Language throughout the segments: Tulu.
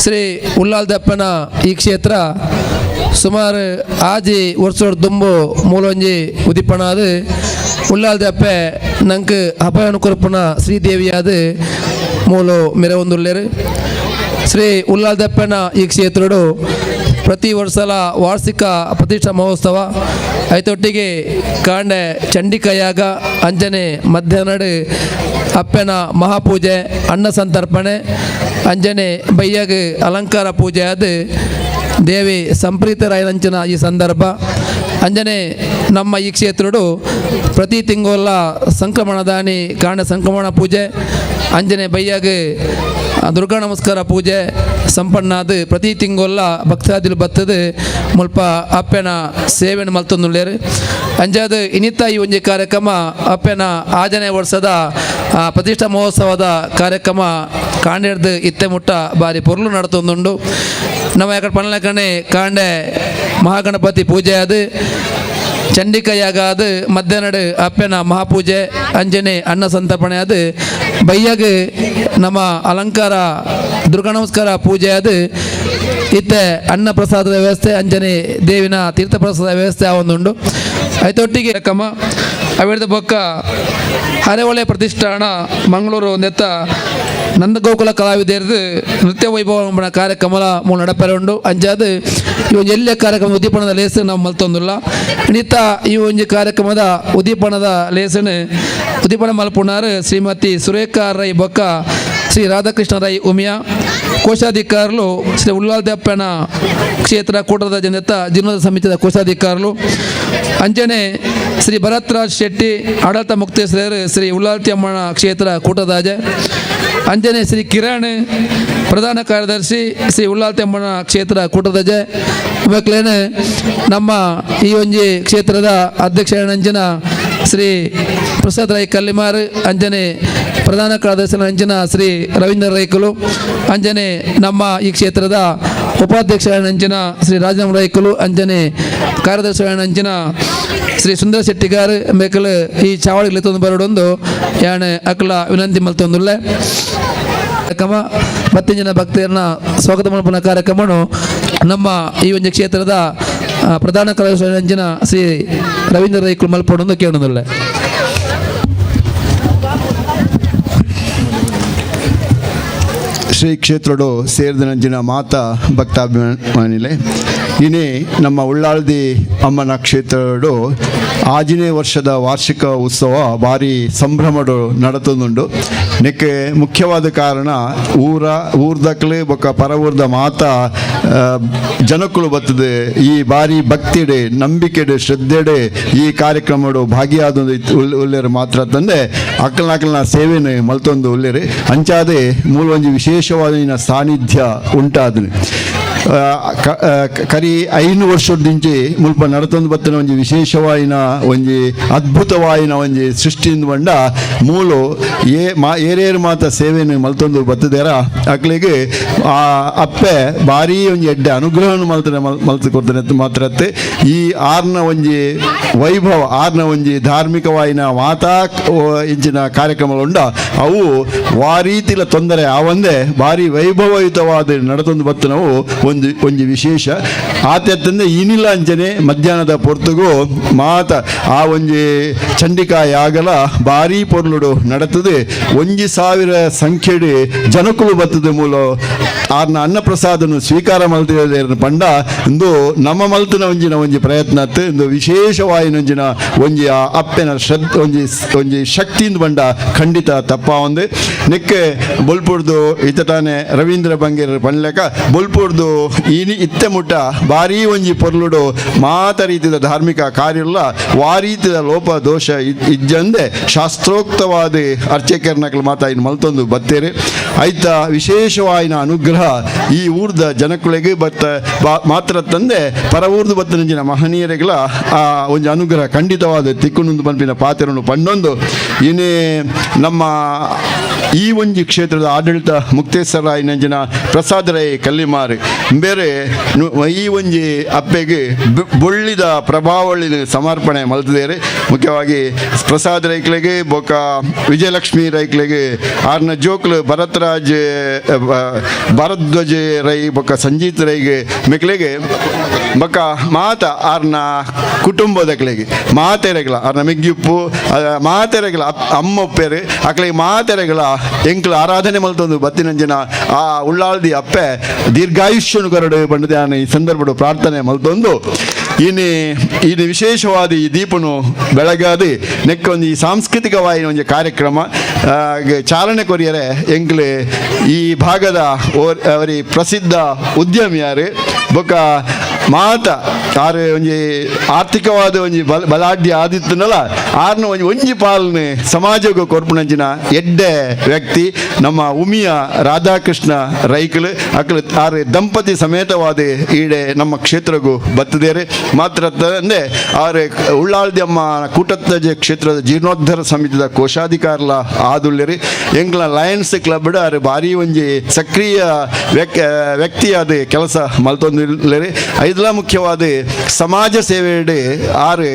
ಶ್ರೀ ಉಲ್ಲಾಲ್ದಪ್ಪನ ಈ ಕ್ಷೇತ್ರ ಸುಮಾರು ಆಜಿ ವರ್ಷದ ದುಂಬು ಮೂಲೊಂಜಿ ಉದಿಪನಾದ ಉಲ್ಲಾಲ್ದಪ್ಪೆ ನಂಗೆ ಅಭಯನ ಕೊರಪುನ ಶ್ರೀದೇವಿಯಾದ ಮೂಲು ಮೆರವೊಂದುಲ್ಲೇರು. ಶ್ರೀ ಉಲ್ಲಾಲ್ದಪ್ಪನ ಈ ಕ್ಷೇತ್ರಡು ಪ್ರತಿ ವರ್ಷಲ ವಾರ್ಷಿಕ ಪ್ರತಿಷ್ಠಾ ಮಹೋತ್ಸವ ಐತೊಟ್ಟಿಗೆ ಕಾಂಡೆ ಚಂಡಿಕಯಾಗ ಅಂಜನೆ ಮಧ್ಯಾಹ್ನಡು ಅಪ್ಪನ ಮಹಾಪೂಜೆ ಅನ್ನ ಸಂತರ್ಪಣೆ ಅಂಜನೆ ಬಯ್ಯಾಗ ಅಲಂಕಾರ ಪೂಜೆ ಅದು ದೇವಿ ಸಂಪ್ರೀತರಾಯನಂಚಿನ ಈ ಸಂದರ್ಭ. ಅಂಜನೆ ನಮ್ಮ ಈ ಕ್ಷೇತ್ರಡು ಪ್ರತಿ ತಿಂಗಳ ಸಂಕ್ರಮಣದಾನಿ ಕಾಂಡ ಸಂಕ್ರಮಣ ಪೂಜೆ ಅಂಜನೆ ಬಯ್ಯಾಗ ದುರ್ಗಾ ನಮಸ್ಕಾರ ಪೂಜೆ ಸಂಪನ್ನಾದ ಪ್ರತಿ ತಿಂಗೊಲ್ಲ ಭಕ್ತಾದಿಲು ಬತ್ತದು ಮುಲ್ಪ ಅಪ್ಪೆನ ಸೇವೆನ ಮಲ್ತೊಂದುಲ್ಲೇರು. ಅಂಜಾದ ಇನಿತ ಈ ಒಂಜಿ ಕಾರ್ಯಕ್ರಮ ಅಪ್ಪೆನ ಆಜನೇ ವರ್ಷದ ಪ್ರತಿಷ್ಠಾ ಮಹೋತ್ಸವದ ಕಾರ್ಯಕ್ರಮ ಕಾಂಡೆರ್ದು ಇತ್ತೆ ಮುಟ್ಟ ಬಾರಿ ಪೊರ್ಲು ನಡತೊಂದುಂಡು. ನಮ್ಮ ಯಾಕಡೆ ಪನ್ಲಕಣೆ ಕಾಂಡೆ ಮಹಾಗಣಪತಿ ಪೂಜೆ ಅದು ಚಂಡಿಕಯಾಗ ಅದು ಮಧ್ಯಾಹ್ನಡು ಅಪ್ಪೆನ ಮಹಾಪೂಜೆ ಅಂಜನೆ ಅನ್ನ ಸಂತರ್ಪಣೆ ಅದು ಬಯ್ಯಾಗ ನಮ್ಮ ಅಲಂಕಾರ ದುರ್ಗಾ ನಮಸ್ಕಾರ ಪೂಜೆ ಅದು ಇತ್ತೆ ಅನ್ನ ಪ್ರಸಾದದ ವ್ಯವಸ್ಥೆ ಅಂಜನೆ ದೇವಿನ ತೀರ್ಥ ಪ್ರಸಾದ ವ್ಯವಸ್ಥೆ ಆ ಒಂದುಂಡು. ಐತೊಟ್ಟಿಗೆ ಕಮ ಅವಿರ್ದ ಬೊಕ್ಕ ಹರೆಹೊಳೆ ಪ್ರತಿಷ್ಠಾನ ಮಂಗಳೂರು ನೆತ್ತ ನಂದಗೋಕುಲ ಕಲಾವಿದರದು ನೃತ್ಯ ವೈಭವ ಕಾರ್ಯಕ್ರಮ ಮೂಲ ನಡಪರೆ ಉಂಡು. ಅಂಚಾದ್ ಈ ಒಂಜಿ ಎಲ್ಲೆ ಕಾರ್ಯಕ್ರಮ ಉದ್ದೀಪನದ ಲೇಸು ನಾವು ಮಲ್ತೊಂದುಲ್ಲ. ನಿತ್ತ ಈ ಒಂಜಿ ಕಾರ್ಯಕ್ರಮದ ಉದ್ದೀಪನದ ಲೇಸನು ಉದ್ದೀಪನ ಮಲ್ಪುನಾರ್ ಶ್ರೀಮತಿ ಸುರೇಖಾ ರೈ ಬೊಕ್ಕ ಶ್ರೀ ರಾಧಾಕೃಷ್ಣ ರೈ ಉಮಿಯಾ, ಕೋಶಾಧಿಕಾರುಲು ಶ್ರೀ ಉಲ್ಲಾಲ್ದಪ್ಪನ ಕ್ಷೇತ್ರ ಕೂಟದ ಜನತ ಜೀರ್ಣೋದ್ಧಾರ ಸಮಿತಿಯ ಕೋಶಾಧಿಕಾರುಲು. ಅಂಚನೆ ಶ್ರೀ ಭರತ್ರಾಜ್ ಶೆಟ್ಟಿ ಆಡಳಿತ ಮುಕ್ತೇಶ್ವರರು ಶ್ರೀ ಉಲ್ಲಾಲ್ತಿ ಅಮ್ಮನ ಕ್ಷೇತ್ರ ಕೂಟದಾಜೆ. ಅಂಜನೆ ಶ್ರೀ ಕಿರಣ್ ಪ್ರಧಾನ ಕಾರ್ಯದರ್ಶಿ ಶ್ರೀ ಉಲ್ಲಾಲ್ತಿ ಅಮ್ಮನ ಕ್ಷೇತ್ರ ಕೂಟದಜೆ. ಮಕ್ಕಳೇನೆ ನಮ್ಮ ಈ ಒಂಜಿ ಕ್ಷೇತ್ರದ ಅಧ್ಯಕ್ಷ ಅಂಜನ ಶ್ರೀ ಪ್ರಸಾದ್ ರೈ ಕಲ್ಲಿಮಾರ್, ಅಂಜನೆ ಪ್ರಧಾನ ಕಾರ್ಯದರ್ಶಿ ಅಂಜನ ಶ್ರೀ ರವೀಂದ್ರ ರೈಕುಲು, ಅಂಜನೆ ನಮ್ಮ ಈ ಕ್ಷೇತ್ರದ ಉಪಾಧ್ಯಕ್ಷ ಅಂಜನ ಶ್ರೀ ರಾಜನಾಮ ರೈಕುಲು, ಅಂಜನೆ ಕಾರ್ಯದರ್ಶಿ ಅಂಜನ ಶ್ರೀ ಸುಂದರ ಶೆಟ್ಟಿಗಾರ್ ಮೇಕಲ್ ಈ ಚಾವಳಿಗೆ ತಂದು ಬರೋಡೊಂದು ಯಾಣೆ ಅಕ್ಲ ವಿನಂತಿ ಮಲ್ತೊಂದುಲ್ಲೆ. ಕಾರ್ಯಕ್ರಮ ಮತ್ತಿಂಜಿನ ಭಕ್ತಿಯನ್ನ ಸ್ವಾಗತ ಮಲ್ಪುನ ಕಾರ್ಯಕ್ರಮನು ನಮ್ಮ ಈ ಒಂದು ಕ್ಷೇತ್ರದ ಪ್ರಧಾನ ಕಾರ್ಯದರ್ಶಿ ಅಂಜನ ಶ್ರೀ ರವೀಂದ್ರ ರೈಕುಲು ಮಲ್ಪೊಡೊಂದು ಕೇಳೊಂದುಲ್ಲೆ. ಶ್ರೀ ಕ್ಷೇತ್ರಡು ಸೇರಿದ ಮಾತಾ ಭಕ್ತಾಭಿಮಾನಿಲೆ, ಇನಿ ನಮ್ಮ ಉಳ್ಳಾಳ್ದಿ ಅಮ್ಮನ ಕ್ಷೇತ್ರಡು ಆಜಿನೇ ವರ್ಷದ ವಾರ್ಷಿಕ ಉತ್ಸವ ಭಾರಿ ಸಂಭ್ರಮಡು ನಡತೊಂದುಂಡು. ನೆಕ್ಕೆ ಮುಖ್ಯವಾದ ಕಾರಣ ಊರ ಊರ್ದಕ್ಲೆ ಬೊಕ್ಕ ಪರ ಊರ್ದ ಮಾತಾ ಜನಕ್ಕಳು ಬರ್ತದೆ. ಈ ಭಾರಿ ಭಕ್ತಿಡೆ ನಂಬಿಕೆಡೆ ಶ್ರದ್ಧೆಡೆ ಈ ಕಾರ್ಯಕ್ರಮಡು ಭಾಗಿಯಾದ ಉಲ್ಲೇರು ಮಾತ್ರ ತಂದೆ ಅಕ್ಕಲ್ನಾಕಲ್ನ ಸೇವೆನ ಮಲ್ತೊಂದು ಉಲ್ಲೇರಿ. ಅಂಚಾದೆ ಮೂಲ ಒಂಜಿ ವಿಶೇಷವಾದ ಸಾನ್ನಿಧ್ಯ ಉಂಟಾದನೆ ಕರಿ 5 ವರ್ಷದಿಂಚಿ ಮುಲ್ಪ ನಡತೊಂದು ಬತ್ತನ ಒಂಜಿ ವಿಶೇಷವಾಯಿನ ಒಂಜಿ ಅದ್ಭುತವಾಯಿನ ಒಂಜಿ ಸೃಷ್ಟಿಯಿಂದ ಬಂಡ ಮೂಲು ಏ ಮಾ ಏರೇರು ಮಾತ ಸೇವೆಯನ್ನು ಮಲ್ತೊಂದು ಬತ್ತದೇರ ಅಕ್ಲಿಗೆ ಆ ಅಪ್ಪೆ ಭಾರಿ ಒಂಜಿ ಎಡ್ಡೆ ಅನುಗ್ರಹವನ್ನು ಮಲ್ತನೆ ಮಲ್ತು ಕೊಡ್ತಾನೆ ಮಾತ್ರತ್ತೆ. ಈ ಆರ್ನ ಒಂಜಿ ವೈಭವ ಆರ್ನ ಒಂಜಿ ಧಾರ್ಮಿಕವಾಯಿನ ಮಾತಾ ಇಂಚಿನ ಕಾರ್ಯಕ್ರಮಗಳುಂಡ ಅವು ವಾರೀತಿಲ ತೊಂದರೆ ಆವಂದೇ ಭಾರಿ ವೈಭವಯುತವಾದ ನಡತೊಂದು ಬತ್ತನವು ಒಂದು ಒಂಜಿ ವಿಶೇಷ ಆತೆತ್ತಂದೆ ಇನಿಲ ಅಂಚನೆ ಮಧ್ಯಾಹ್ನದ ಪೊರ್ತುಗು ಮಾತ ಆ ಒಂಜಿ ಚಂಡಿಕಾ ಯಾಗಲ ಭಾರಿ ಪೊರ್ಲುಡು ನಡತದೆ. 1000 ಸಂಖ್ಯೆಡು ಜನಕುಲು ಬರ್ತದೆ. ಮೂಲ ಆರ್ನ ಅನ್ನಪ್ರಸಾದನು ಸ್ವೀಕಾರ ಮಲ್ತಿದೆ ಪಂಡ ಇಂದು ನಮ್ಮ ಮಲ್ತನ ಒಂಜಿನ ಒಂಜಿ ಪ್ರಯತ್ನ ಅತ್ತು ಇಂದು ವಿಶೇಷವಾಯಿನೊಂಜಿನ ಒಂಜಿ ಆ ಅಪ್ಪೆನ ಶ್ರದ್ಧ ಒಂಜಿ ಒಂಜಿ ಶಕ್ತಿಯಿಂದ ಬಂಡ ಖಂಡಿತ ತಪ್ಪ ಒಂದು ನೆಕ್ಕೆ ಬೊಲ್ಪುರ್ದು ಇತಟಾನೆ ರವೀಂದ್ರ ಬಂಗೇರ್ ಪನ್ಲೆಕ ಬೊಲ್ಪುರ್ದು ಇನಿ ಇತ್ತೆ ಮುಟ್ಟ ಭಾರಿ ಒಂಜಿ ಪೊರ್ಲುಡು ಮಾತ ರೀತಿದ ಧಾರ್ಮಿಕ ಕಾರ್ಯಲ್ಲ ವಾರೀತಿದ ಲೋಪ ದೋಷ ಇಜ್ಜಂದೆ ಶಾಸ್ತ್ರೋಕ್ತವಾದ ಅರ್ಚಕರ್ನಕಲ್ ಮಾತ ಇನ್ನು ಮಲ್ತೊಂದು ಬತ್ತೇರೆ. ಐತ ವಿಶೇಷವಾಯಿನ ಅನುಗ್ರಹ ಈ ಊರ್ದ ಜನಕುಲೆಗೆ ಬತ್ತ ಮಾತ್ರ ತಂದೆ ಪರ ಊರ್ದು ಬತ್ತನಂಚಿನ ಮಹನೀಯರಿಗಳ ಆ ಒಂಜಿ ಅನುಗ್ರಹ ಖಂಡಿತವಾದ ತಿಕ್ಕುನೊಂದು ಪನ್ಪಿನ ಪಾತ್ರನು ಪಂಡೊಂದು ಇನ್ನೇ ನಮ್ಮ ಈ ಒಂಜಿ ಕ್ಷೇತ್ರದ ಆಡಳಿತ ಮುಕ್ತೇಶ್ವರ ಪ್ರಸಾದ ರೈ ಕಲ್ಲಿಮಾರು ಬೇರೆ ಈ ಒಂಜಿ ಅಪ್ಪೆಗೆ ಬೊಳ್ಳಿದ ಪ್ರಭಾವಳಿನ ಸಮರ್ಪಣೆ ಮಲ್ತದೇರು. ಮುಖ್ಯವಾಗಿ ಪ್ರಸಾದ್ ರೈಕ್ಲೆಗೆ ಬೊಕ ವಿಜಯಲಕ್ಷ್ಮಿ ರೈಕ್ಲೆಗೆ ಆರ್ನ ಜೋಕ್ಲು ಭರತ್ರಾಜ್ ಭರದ್ವಜ ರೈ ಬೊಕ ಸಂಜೀತ್ ರೈಗೆ ಮೆಕ್ಲೆಗೆ ಬೊಕ ಮಾತ ಆರ್ನ ಕುಟುಂಬದಕ್ಲೆಗೆ ಮಾತೆರೆಗಳ ಆರ್ನ ಮೆಗ್ಗಿಪ್ಪು ಮಾತೆರೆಗಳ ಅಮ್ಮ ಒಪ್ಪೇರು ಅಕ್ಲೆಗೆ ಮಾತೆರೆಗಳ ಎಂಕ್ಲ ಆರಾಧನೆ ಮಲ್ತೊಂದು ಬತ್ತಿನಂಜಿನ ಆ ಉಳ್ಳಾಲ್ದಿ ಅಪ್ಪೆ ದೀರ್ಘಾಯುಷ್ಯನು ಕರಡು ಪಂಡದೆ ಆನೆ ಈ ಸಂದರ್ಭಡು ಪ್ರಾರ್ಥನೆ ಮಲ್ತೊಂದು ಇನಿ ಇನ್ನು ವಿಶೇಷವಾದ ಈ ದೀಪನು ಬೆಳಗಾದಿ ನೆಕ್ಕೊಂದು ಈ ಸಾಂಸ್ಕೃತಿಕವಾಯಿನ ಒಂಜಿ ಕಾರ್ಯಕ್ರಮ ಚಾಲನೆ ಕೊರಿಯರೆ ಎಂಕ್ಲೆ ಈ ಭಾಗದ ಅವರಿ ಪ್ರಸಿದ್ಧ ಉದ್ಯಮಿಯಾರು ಬೊಕ ಮಾತ ಆರು ಒಂಜಿ ಆರ್ಥಿಕವಾದ ಒಂಜಿ ಬಲಾಢ್ಯ ಆದಿತ್ತನಲ್ಲ ಆರ್ನ ಒಂಜಿ ಒಂಜಿ ಪಾಲನೆ ಸಮಾಜಕ್ಕೆ ಕೊರ್ಪುನಂಚಿನ ಎಡ್ಡೆ ವ್ಯಕ್ತಿ ನಮ್ಮ ಉಮಿಯ ರಾಧಾಕೃಷ್ಣ ರೈಕಲು ಅಕ್ಲು ಆರು ದಂಪತಿ ಸಮೇತವಾದ ಈಡೆ ನಮ್ಮ ಕ್ಷೇತ್ರಗೂ ಬತ್ತದೇರೆ. ಮಾತ್ರ ಅಂದ್ರೆ ಆರು ಉಳ್ಳಾಳ್ದಿ ಅಮ್ಮ ಕೂಟತ್ತಜೆ ಕ್ಷೇತ್ರದ ಜೀರ್ಣೋದ್ಧಾರ ಸಮಿತಿದ ಕೋಶಾಧಿಕಾರಲ ಆದುಲ್ಲೇರಿ. ಎಂಕ್ಲ ಲಯನ್ಸ್ ಕ್ಲಬ್ ಆರು ಭಾರಿ ಒಂಜಿ ಸಕ್ರಿಯ ವ್ಯಕ್ತಿಯಾದ ಕೆಲಸ ಮಲ್ತೊಂದಿಲ್ಲೇರಿ. ಐದಲ ಮುಖ್ಯವಾದ ಸಮಾಜ ಸೇವೆಯಡಿ ಆರು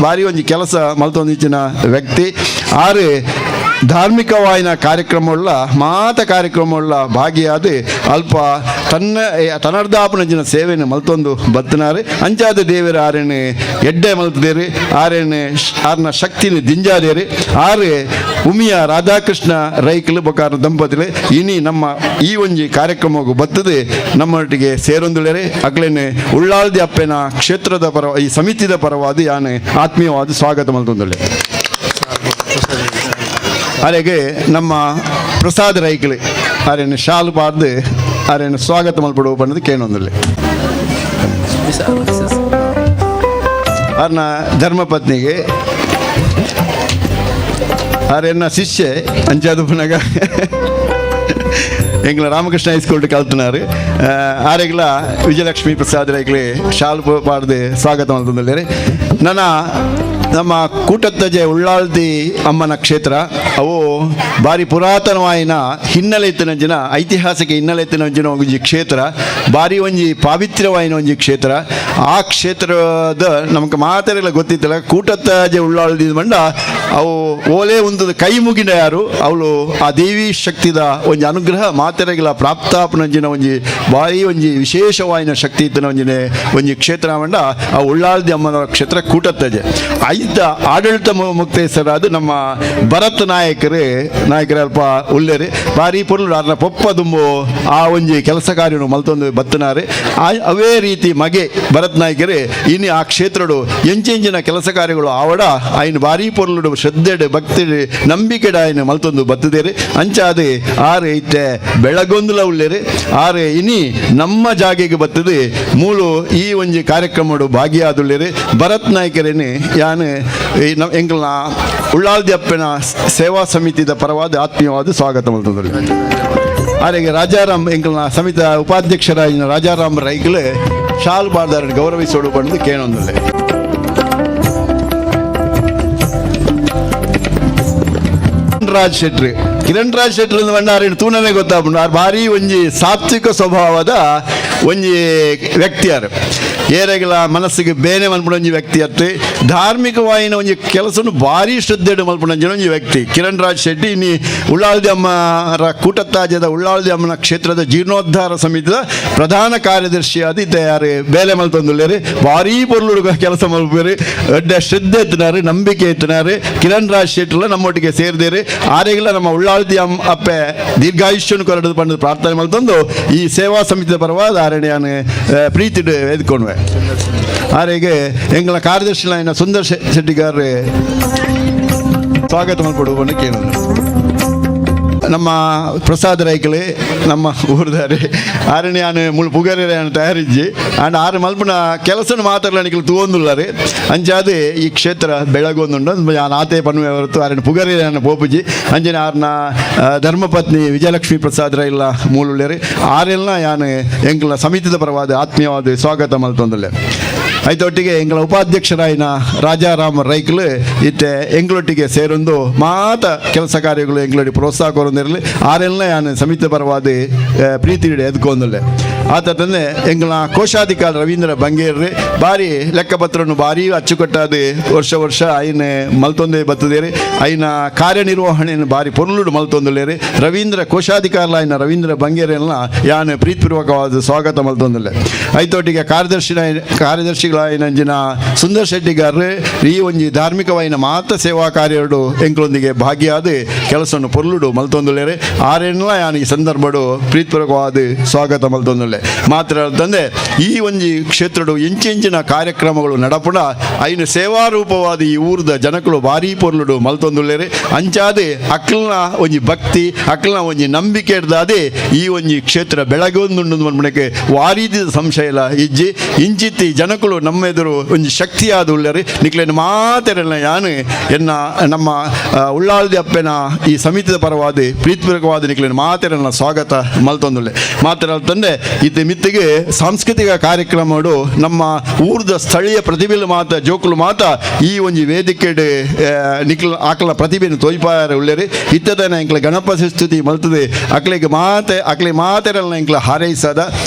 ಭಾರಿ ಒಂಜಿ ಕೆಲಸ ಮಲ್ತೊಂದಿಚ್ಚಿನ ವ್ಯಕ್ತಿ. ಆರು ಧಾರ್ಮಿಕವಾಯಿನ ಕಾರ್ಯಕ್ರಮವುಳ್ಳ ಮಾತ ಕಾರ್ಯಕ್ರಮವುಳ್ಳ ಭಾಗಿಯಾದ ಅಲ್ಪ ತನ್ನ ತನರ್ದಾಪನಂಚಿನ ಸೇವೆಯನ್ನು ಮಲ್ತೊಂದು ಬತ್ತನಾರು. ಅಂಚಾದ ದೇವರ ಆರೇನು ಎಡ್ಡೆ ಮಲ್ತದೇರು, ಆರೇನು ಆರ್ನ ಶಕ್ತಿನ ದಿಂಜಾದೇರು. ಆರು ಉಮಿಯ ರಾಧಾಕೃಷ್ಣ ರೈಕಲು ಬೊಕಾರ ದಂಪತಿಲು ಇನಿ ನಮ್ಮ ಈ ಒಂಜಿ ಕಾರ್ಯಕ್ರಮಕ್ಕೂ ಬತ್ತದೆ ನಮ್ಮೊಟ್ಟಿಗೆ ಸೇರೊಂದುಳ್ಳೇರೆ. ಅಕ್ಲೇನೆ ಉಳ್ಳಾಲ್ದಿ ಅಪ್ಪೆನ ಕ್ಷೇತ್ರದ ಪರ ಈ ಸಮಿತಿದ ಪರವಾದ ಯಾನೆ ಆತ್ಮೀಯವಾದ ಸ್ವಾಗತ ಮಲ್ತೊಂದುಳ್ಳೆ. ಅರೆಗೆ ನಮ್ಮ ಪ್ರಸಾದ್ ರೈಕಲಿ ಅರೇನು ಶಾಲು ಪಾಡ್ದು ಅರೇನು ಸ್ವಾಗತ ಮಲ್ಪಡು ಪನ್ನದು ಕೇನೊಂದುಳ್ಳೆ. ಅರ್ನ ಧರ್ಮಪತ್ನಿಗೆ ಅರೆನ್ನ ಶಿಷ್ಯೆ ಅಂಚಾದು ಪುನಗ ಎಂಗ್ಲ ರಾಮಕೃಷ್ಣ ಹೈಸ್ಕೂಲ್ ಕಲ್ತನಾರು. ಆರೆಗ್ಲ ವಿಜಯಲಕ್ಷ್ಮಿ ಪ್ರಸಾದ್ ರೈಕ್ಲಿ ಶಾಲು ಪಾಡ್ದು ಸ್ವಾಗತ ಮಲ್ತೊಂದುಲ್ಲೆರ್. ನನ್ನ ನಮ್ಮ ಕೂಟತ್ತಜೆ ಉಳ್ಳಾಲ್ದಿ ಅಮ್ಮನ ಕ್ಷೇತ್ರ ಅವು ಭಾರಿ ಪುರಾತನವಾಯಿನ ಹಿನ್ನೆಲೆ ಇತ್ತಿನಂಚಿನ ಐತಿಹಾಸಿಕ ಹಿನ್ನೆಲೆ ಇತ್ತಿನಂಚಿನ ಒಂಜಿ ಕ್ಷೇತ್ರ, ಭಾರಿ ಒಂಜಿ ಪಾವಿತ್ರ್ಯವಾಯಿನ ಒಂಜಿ ಕ್ಷೇತ್ರ. ಆ ಕ್ಷೇತ್ರದ ನಮಕ್ ಮಾತೆರೆಲ್ಲ ಗೊತ್ತಿತ್ತಲ್ಲ ಕೂಟತ್ತಜೆ ಉಳ್ಳಾಲ್ದಿ ಮಂಡ ಅವು ಓಲೆ ಒಂದು ಕೈ ಮುಗಿನ ಯಾರು ಅವಳು ಆ ದೇವಿ ಶಕ್ತಿದ ಒಂಜಿ ಅನುಗ್ರಹ ಮಾತೆರೆಗಳ ಪ್ರಾಪ್ತಾಪನಂಜಿನ ಒಂಜಿ ಭಾರಿ ಒಂಜಿ ವಿಶೇಷವಾಯಿನ ಶಕ್ತಿ ಇತ್ತಿನ ಒಂಜಿನೆ ಒಂಜಿ ಕ್ಷೇತ್ರ ಮಂಡ ಆ ಉಳ್ಳಾಲ್ದಿ ಅಮ್ಮನ ಕ್ಷೇತ್ರ ಕೂಟತ್ತಜೆ. ಐತ ಆಡಳಿತ ಮುಕ್ತೇಶ್ವರಾದ ನಮ್ಮ ಭರತ್ ನಾಯಕರು ನಾಯಕರ ಅಲ್ಪ ಉಳ್ಳೇರಿ ಭಾರಿ ಪೊರ್ಲು ಆರ್ನ ಪೊಪ್ಪ ದುಂಬು ಆ ಒಂಜಿ ಕೆಲಸ ಕಾರ್ಯನು ಮಲ್ತೊಂದು ಬತ್ತನಾರೆ. ಅವೇ ರೀತಿ ಮಗೆ ಭರತ್ ನಾಯಕರೇ ಇನಿ ಆ ಕ್ಷೇತ್ರಡು ಎಂಚೆಂಚಿನ ಕೆಲಸ ಕಾರ್ಯಗಳು ಆವಡ ಆಯ್ನ ಭಾರಿ ಪೊರ್ಲುಡು ಶ್ರದ್ಧೆಡು ಭಕ್ತಿಡು ನಂಬಿಕೆಡು ಆಯ್ನ ಮಲ್ತೊಂದು ಬತ್ತದೇರಿ. ಅಂಚಾದೆ ಆರು ಇತ್ತೆ ಬೆಳಗೊಂದುಲ ಉಳ್ಳೇರಿ. ಆರೆ ಇನಿ ನಮ್ಮ ಜಾಗೆಗೆ ಬತ್ತದೆ ಮೂಲು ಈ ಒಂಜಿ ಕಾರ್ಯಕ್ರಮಡು ಭಾಗಿಯಾದುಳ್ಳೇರಿ. ಭರತ್ ನಾಯಕರೇನೆ ಯಾನ್ ಎಂಕಲ್ನ ಉಳ್ಳಾಲ್ದಿ ಅಪ್ಪನ ಸೇವಾ ಸಮಿತಿದ ಪರವಾದ ಆತ್ಮೀಯವಾದ ಸ್ವಾಗತ ಮಲ್ತೊಂದುಲ್ಲೆ. ಆರೆಗೆ ರಾಜಾರಾಮ್ ಎಂಕಲ್ನ ಸಮಿತ ಉಪಾಧ್ಯಕ್ಷರಾಯಿನ ರಾಜಾರಾಮ್ ರೈಕ್ಲು ಶಾಲ್ ಬಾರ್ದಾರನ್ನು ಗೌರವಿಸೋಡು ಪಂಡ್ದು ಕೇಳೊಂದುಲ್ಲೆ. ರಾಜ್ ಶೆಟ್ರಿ ಕಿರಣ್ ರಾಜ್ ಶೆಟ್ರು ಬಂಡ ತೂನನೇ ಗೊತ್ತಾಪುಂಡು. ಆರ್ ಭಾರಿ ಒಂಜಿ ಸಾತ್ವಿಕ ಸ್ವಭಾವದ ಒಂಜಿ ವ್ಯಕ್ತಿಯಾರು, ಏರೆಗಳ ಮನಸ್ಸಿಗೆ ಬೇನೆ ಮಲ್ಪುನ ಒಂಜಿ ವ್ಯಕ್ತಿ ಅತ್ತೆ. ಧಾರ್ಮಿಕವಾಯಿನ ಒಂಜಿ ಕೆಲಸನು ಭಾರಿ ಶ್ರದ್ಧೆಡು ಮಲ್ಪುನ ಒಂಜಿ ವ್ಯಕ್ತಿ ಕಿರಣ್ ರಾಜ್ ಶೆಟ್ಟಿ. ಇನಿ ಉಳ್ಳಾಲ್ದಿ ಅಮ್ಮರ ಕೂಟತ್ತಾಜದ ಉಳ್ಳಾಲ್ದಿ ಅಮ್ಮನ ಕ್ಷೇತ್ರದ ಜೀರ್ಣೋದ್ಧಾರ ಸಮಿತಿದ ಪ್ರಧಾನ ಕಾರ್ಯದರ್ಶಿಯಾದ ಇತ್ತೆ ಬೇಲೆ ಮಲ್ತೊಂದುಲ್ಲೇರಿ. ಭಾರಿ ಪೊರ್ಲುಡು ಕೆಲಸ ಮಲ್ಪೇರು, ಎಡ್ಡೆ ಶ್ರದ್ಧೆ ಎತ್ತಿನಾರು, ನಂಬಿಕೆ ಎತ್ತಿನಾರು. ಕಿರಣ್ ರಾಜ್ ಶೆಟ್ಟಿಲ ನಮ್ಮೊಟ್ಟಿಗೆ ಸೇರಿದೇರಿ. ಆರೆಗಳ ನಮ್ಮ ಉಳ್ಳಾಲ್ದಿ ಅಮ್ಮ ಅಪ್ಪೆ ದೀರ್ಘಾಯುಷ್ಯನು ಕೊರಡು ಪಂಡು ಪ್ರಾರ್ಥನೆ ಮಲ್ತೊಂದು ಈ ಸೇವಾ ಸಮಿತಿಯ ಪರವಾದ ಆರಣ್ಯಾನ ಪ್ರೀತಿಡು ಎದ್ಕೊಂಡ್ವೆ. ಆರೆಗೆ ಎಂಗಳ ಕಾರ್ಯದರ್ಶಿ ಸುಂದರ್ ಶೆಟ್ಟಿಗಾರ್ ಸ್ವಾಗತ ಮಲ್ಪಡು ಕೇಳೋದು. ನಮ್ಮ ಪ್ರಸಾದ್ ರೈಕಲಿ ನಮ್ಮ ಊರ್ದಾರಿ ಆರಣ್ಯಾನು ಮುಳು ಪುಗರೆ ತಯಾರಿಜ್ಜಿ ಅಂಡ್ ಆರು ಮಲ್ಪುನ ಕೆಲಸನ ಮಾತ್ರ ನಿಕಲು ತೂವೊಂದುಲ್ಲಾರೆ. ಅಂಚಾದ್ ಈ ಕ್ಷೇತ್ರ ಬೆಳಗೊಂದುಂಡು ಯಾನ್ ಆತೆ ಪನ್ನುವೆ ಹೊರತು ಆರಣ್ಯ ಪುಗರೆ ಪೋಪುಜಿ. ಅಂಚನೆ ಆರ್ನ ಧರ್ಮಪತ್ನಿ ವಿಜಯಲಕ್ಷ್ಮಿ ಪ್ರಸಾದ್ ರೈಲ ಮೂಲುಳ್ಳೇರಿ. ಆರೆಲ್ಲ ಯಾನ್ ಎಂಕಲ್ನ ಸಮಿತಿದ ಪರವಾದ ಆತ್ಮೀಯವಾದ ಸ್ವಾಗತ ಮಲ್ತೊಂದುಲ್ಲೆ. ಐತೊಟ್ಟಿಗೆ ಎಂಗಳ ಉಪಾಧ್ಯಕ್ಷರಾಯಿನ ರಾಜಾರಾಮ ರೈಕ್ಲು ಇತ್ತೆ ಎಂಗಳೊಟ್ಟಿಗೆ ಸೇರೊಂದು ಮಾತ ಕೆಲಸ ಕಾರ್ಯಗಳು ಎಂಗಳೊಟ್ಟಿಗೆ ಪ್ರೋತ್ಸಾಹ ಕೊರೊಂದಿರಲಿ ಆರೆಲ್ಲ ಯಾನು ಸಮಿತಿ ಪರವಾದ ಪ್ರೀತಿ ಎದ್ಕೊಂದುಲ್ಲೆ. ಆತ ತಂದೆ ಎಂಗಳ ಕೋಶಾಧಿಕಾರಿ ರವೀಂದ್ರ ಬಂಗೇರ್ರಿ ಭಾರಿ ಲೆಕ್ಕಪತ್ರವನ್ನು ಭಾರಿ ಅಚ್ಚುಕಟ್ಟಾದ ವರ್ಷ ವರ್ಷ ಐನ ಮಲ್ತೊಂದೇ ಬತ್ತದೇರಿ ಐನ ಕಾರ್ಯನಿರ್ವಹಣೆಯನ್ನು ಭಾರಿ ಪೊರ್ಲುಡು ಮಲ್ತೊಂದುಲ್ಲೇರಿ. ರವೀಂದ್ರ ಕೋಶಾಧಿಕಾರಿ ಐನ ರವೀಂದ್ರ ಬಂಗೇರೆಲ್ಲ ಯಾನು ಪ್ರೀತಿಪೂರ್ವಕವಾದ ಸ್ವಾಗತ ಮಲ್ತೊಂದುಲ್ಲೆ. ಐತೊಟ್ಟಿಗೆ ಕಾರ್ಯದರ್ಶಿಗಳಾಯಿನಂಜಿನ ಸುಂದರ್ ಶೆಟ್ಟಿಗಾರ್ರು ಈ ಒಂಜಿ ಧಾರ್ಮಿಕವಾಯಿನ ಮಾತ ಸೇವಾ ಕಾರ್ಯಡು ಎಂಕ್ಲೊಂದಿಗೆ ಭಾಗಿಯಾದ ಕೆಲಸವನ್ನು ಪೊರ್ಲುಡು ಮಲ್ತೊಂದುಲ್ಲೇರಿ. ಆರೆಲ್ಲ ಯಾನು ಈ ಸಂದರ್ಭಡು ಪ್ರೀತಿಪೂರ್ವಕವಾದ ಸ್ವಾಗತ ಮಲ್ತೊಂದುಲ್ಲೆ. ಮಾತ್ರ ಅಂತಂದೆ ಈ ಒಂಜಿ ಕ್ಷೇತ್ರಡು ಎಂಚೆಂಚಿನ ಕಾರ್ಯಕ್ರಮಗಳು ನಡಪುಣ ಐನು ಸೇವಾರೂಪವಾದ ಈ ಊರದ ಜನಕುಲು ಭಾರೀ ಪೊರ್ಲುಡು ಮಲ್ತೊಂದುಲ್ಲೇರಿ. ಅಂಚಾದೆ ಅಕ್ಲ್ನ ಒಂಜಿ ಭಕ್ತಿ ಅಕ್ಲ್ನ ಒಂಜಿ ನಂಬಿಕೆ ಇಡ್ದಾದೆ ಈ ಒಂಜಿ ಕ್ಷೇತ್ರ ಬೆಳಗೊಂದುಂಡು ಮನ್ಮಣಕ್ಕೆ ವಾರೀತಿದ ಸಂಶಯ ಇಲ್ಲ ಇಜ್ಜಿ. ಇಂಚಿತ್ತಿ ಜನಕುಲು ನಮ್ಮ ಎದುರು ಒಂಜಿ ಶಕ್ತಿಯಾದ ಉಳ್ಳರಿ. ನಿಕ್ಲೇನು ಮಾತೆರಲ್ಲ ಯಾನು ಎನ್ನ ನಮ್ಮ ಉಳ್ಳಾಲ್ದಿ ಅಪ್ಪೆನ ಈ ಸಮಿತಿದ ಪರವಾದ ಪ್ರೀತಿಪೂರ್ವಕವಾದ ನಿಕ್ಲೇನು ಮಾತೆರಲ್ಲ ಸ್ವಾಗತ ಮಲ್ತೊಂದುಲ್ಲೆ. ಮಾತ್ರ ತಂದೆ ಇತ್ತೆ ಮಿತ್ತಿಗೆ ಸಾಂಸ್ಕೃತಿಕ ಕಾರ್ಯಕ್ರಮಡು ನಮ್ಮ ಊರ್ದ ಸ್ಥಳೀಯ ಪ್ರತಿಭೆಲು ಮಾತ ಜೋಕುಲು ಮಾತ ಈ ಒಂಜಿ ವೇದಿಕೆಡ್ ನಿಕ್ಲ ಆಕಲ ಪ್ರತಿಭೆಯನ್ನು ತೋಯ್ಪಾರ ಉಳ್ಳೇರಿ. ಇತ್ತದನ ಎಂಕ್ಲ ಗಣಪತಿ ಸ್ತುತಿ ಮಲ್ತದೆ ಅಕ್ಲೆಗೆ ಮಾತೆ ಅಕ್ಲೆ ಮಾತೆರಲ್ಲ ಎಂಕ್ಲ ಹಾರೈಸದ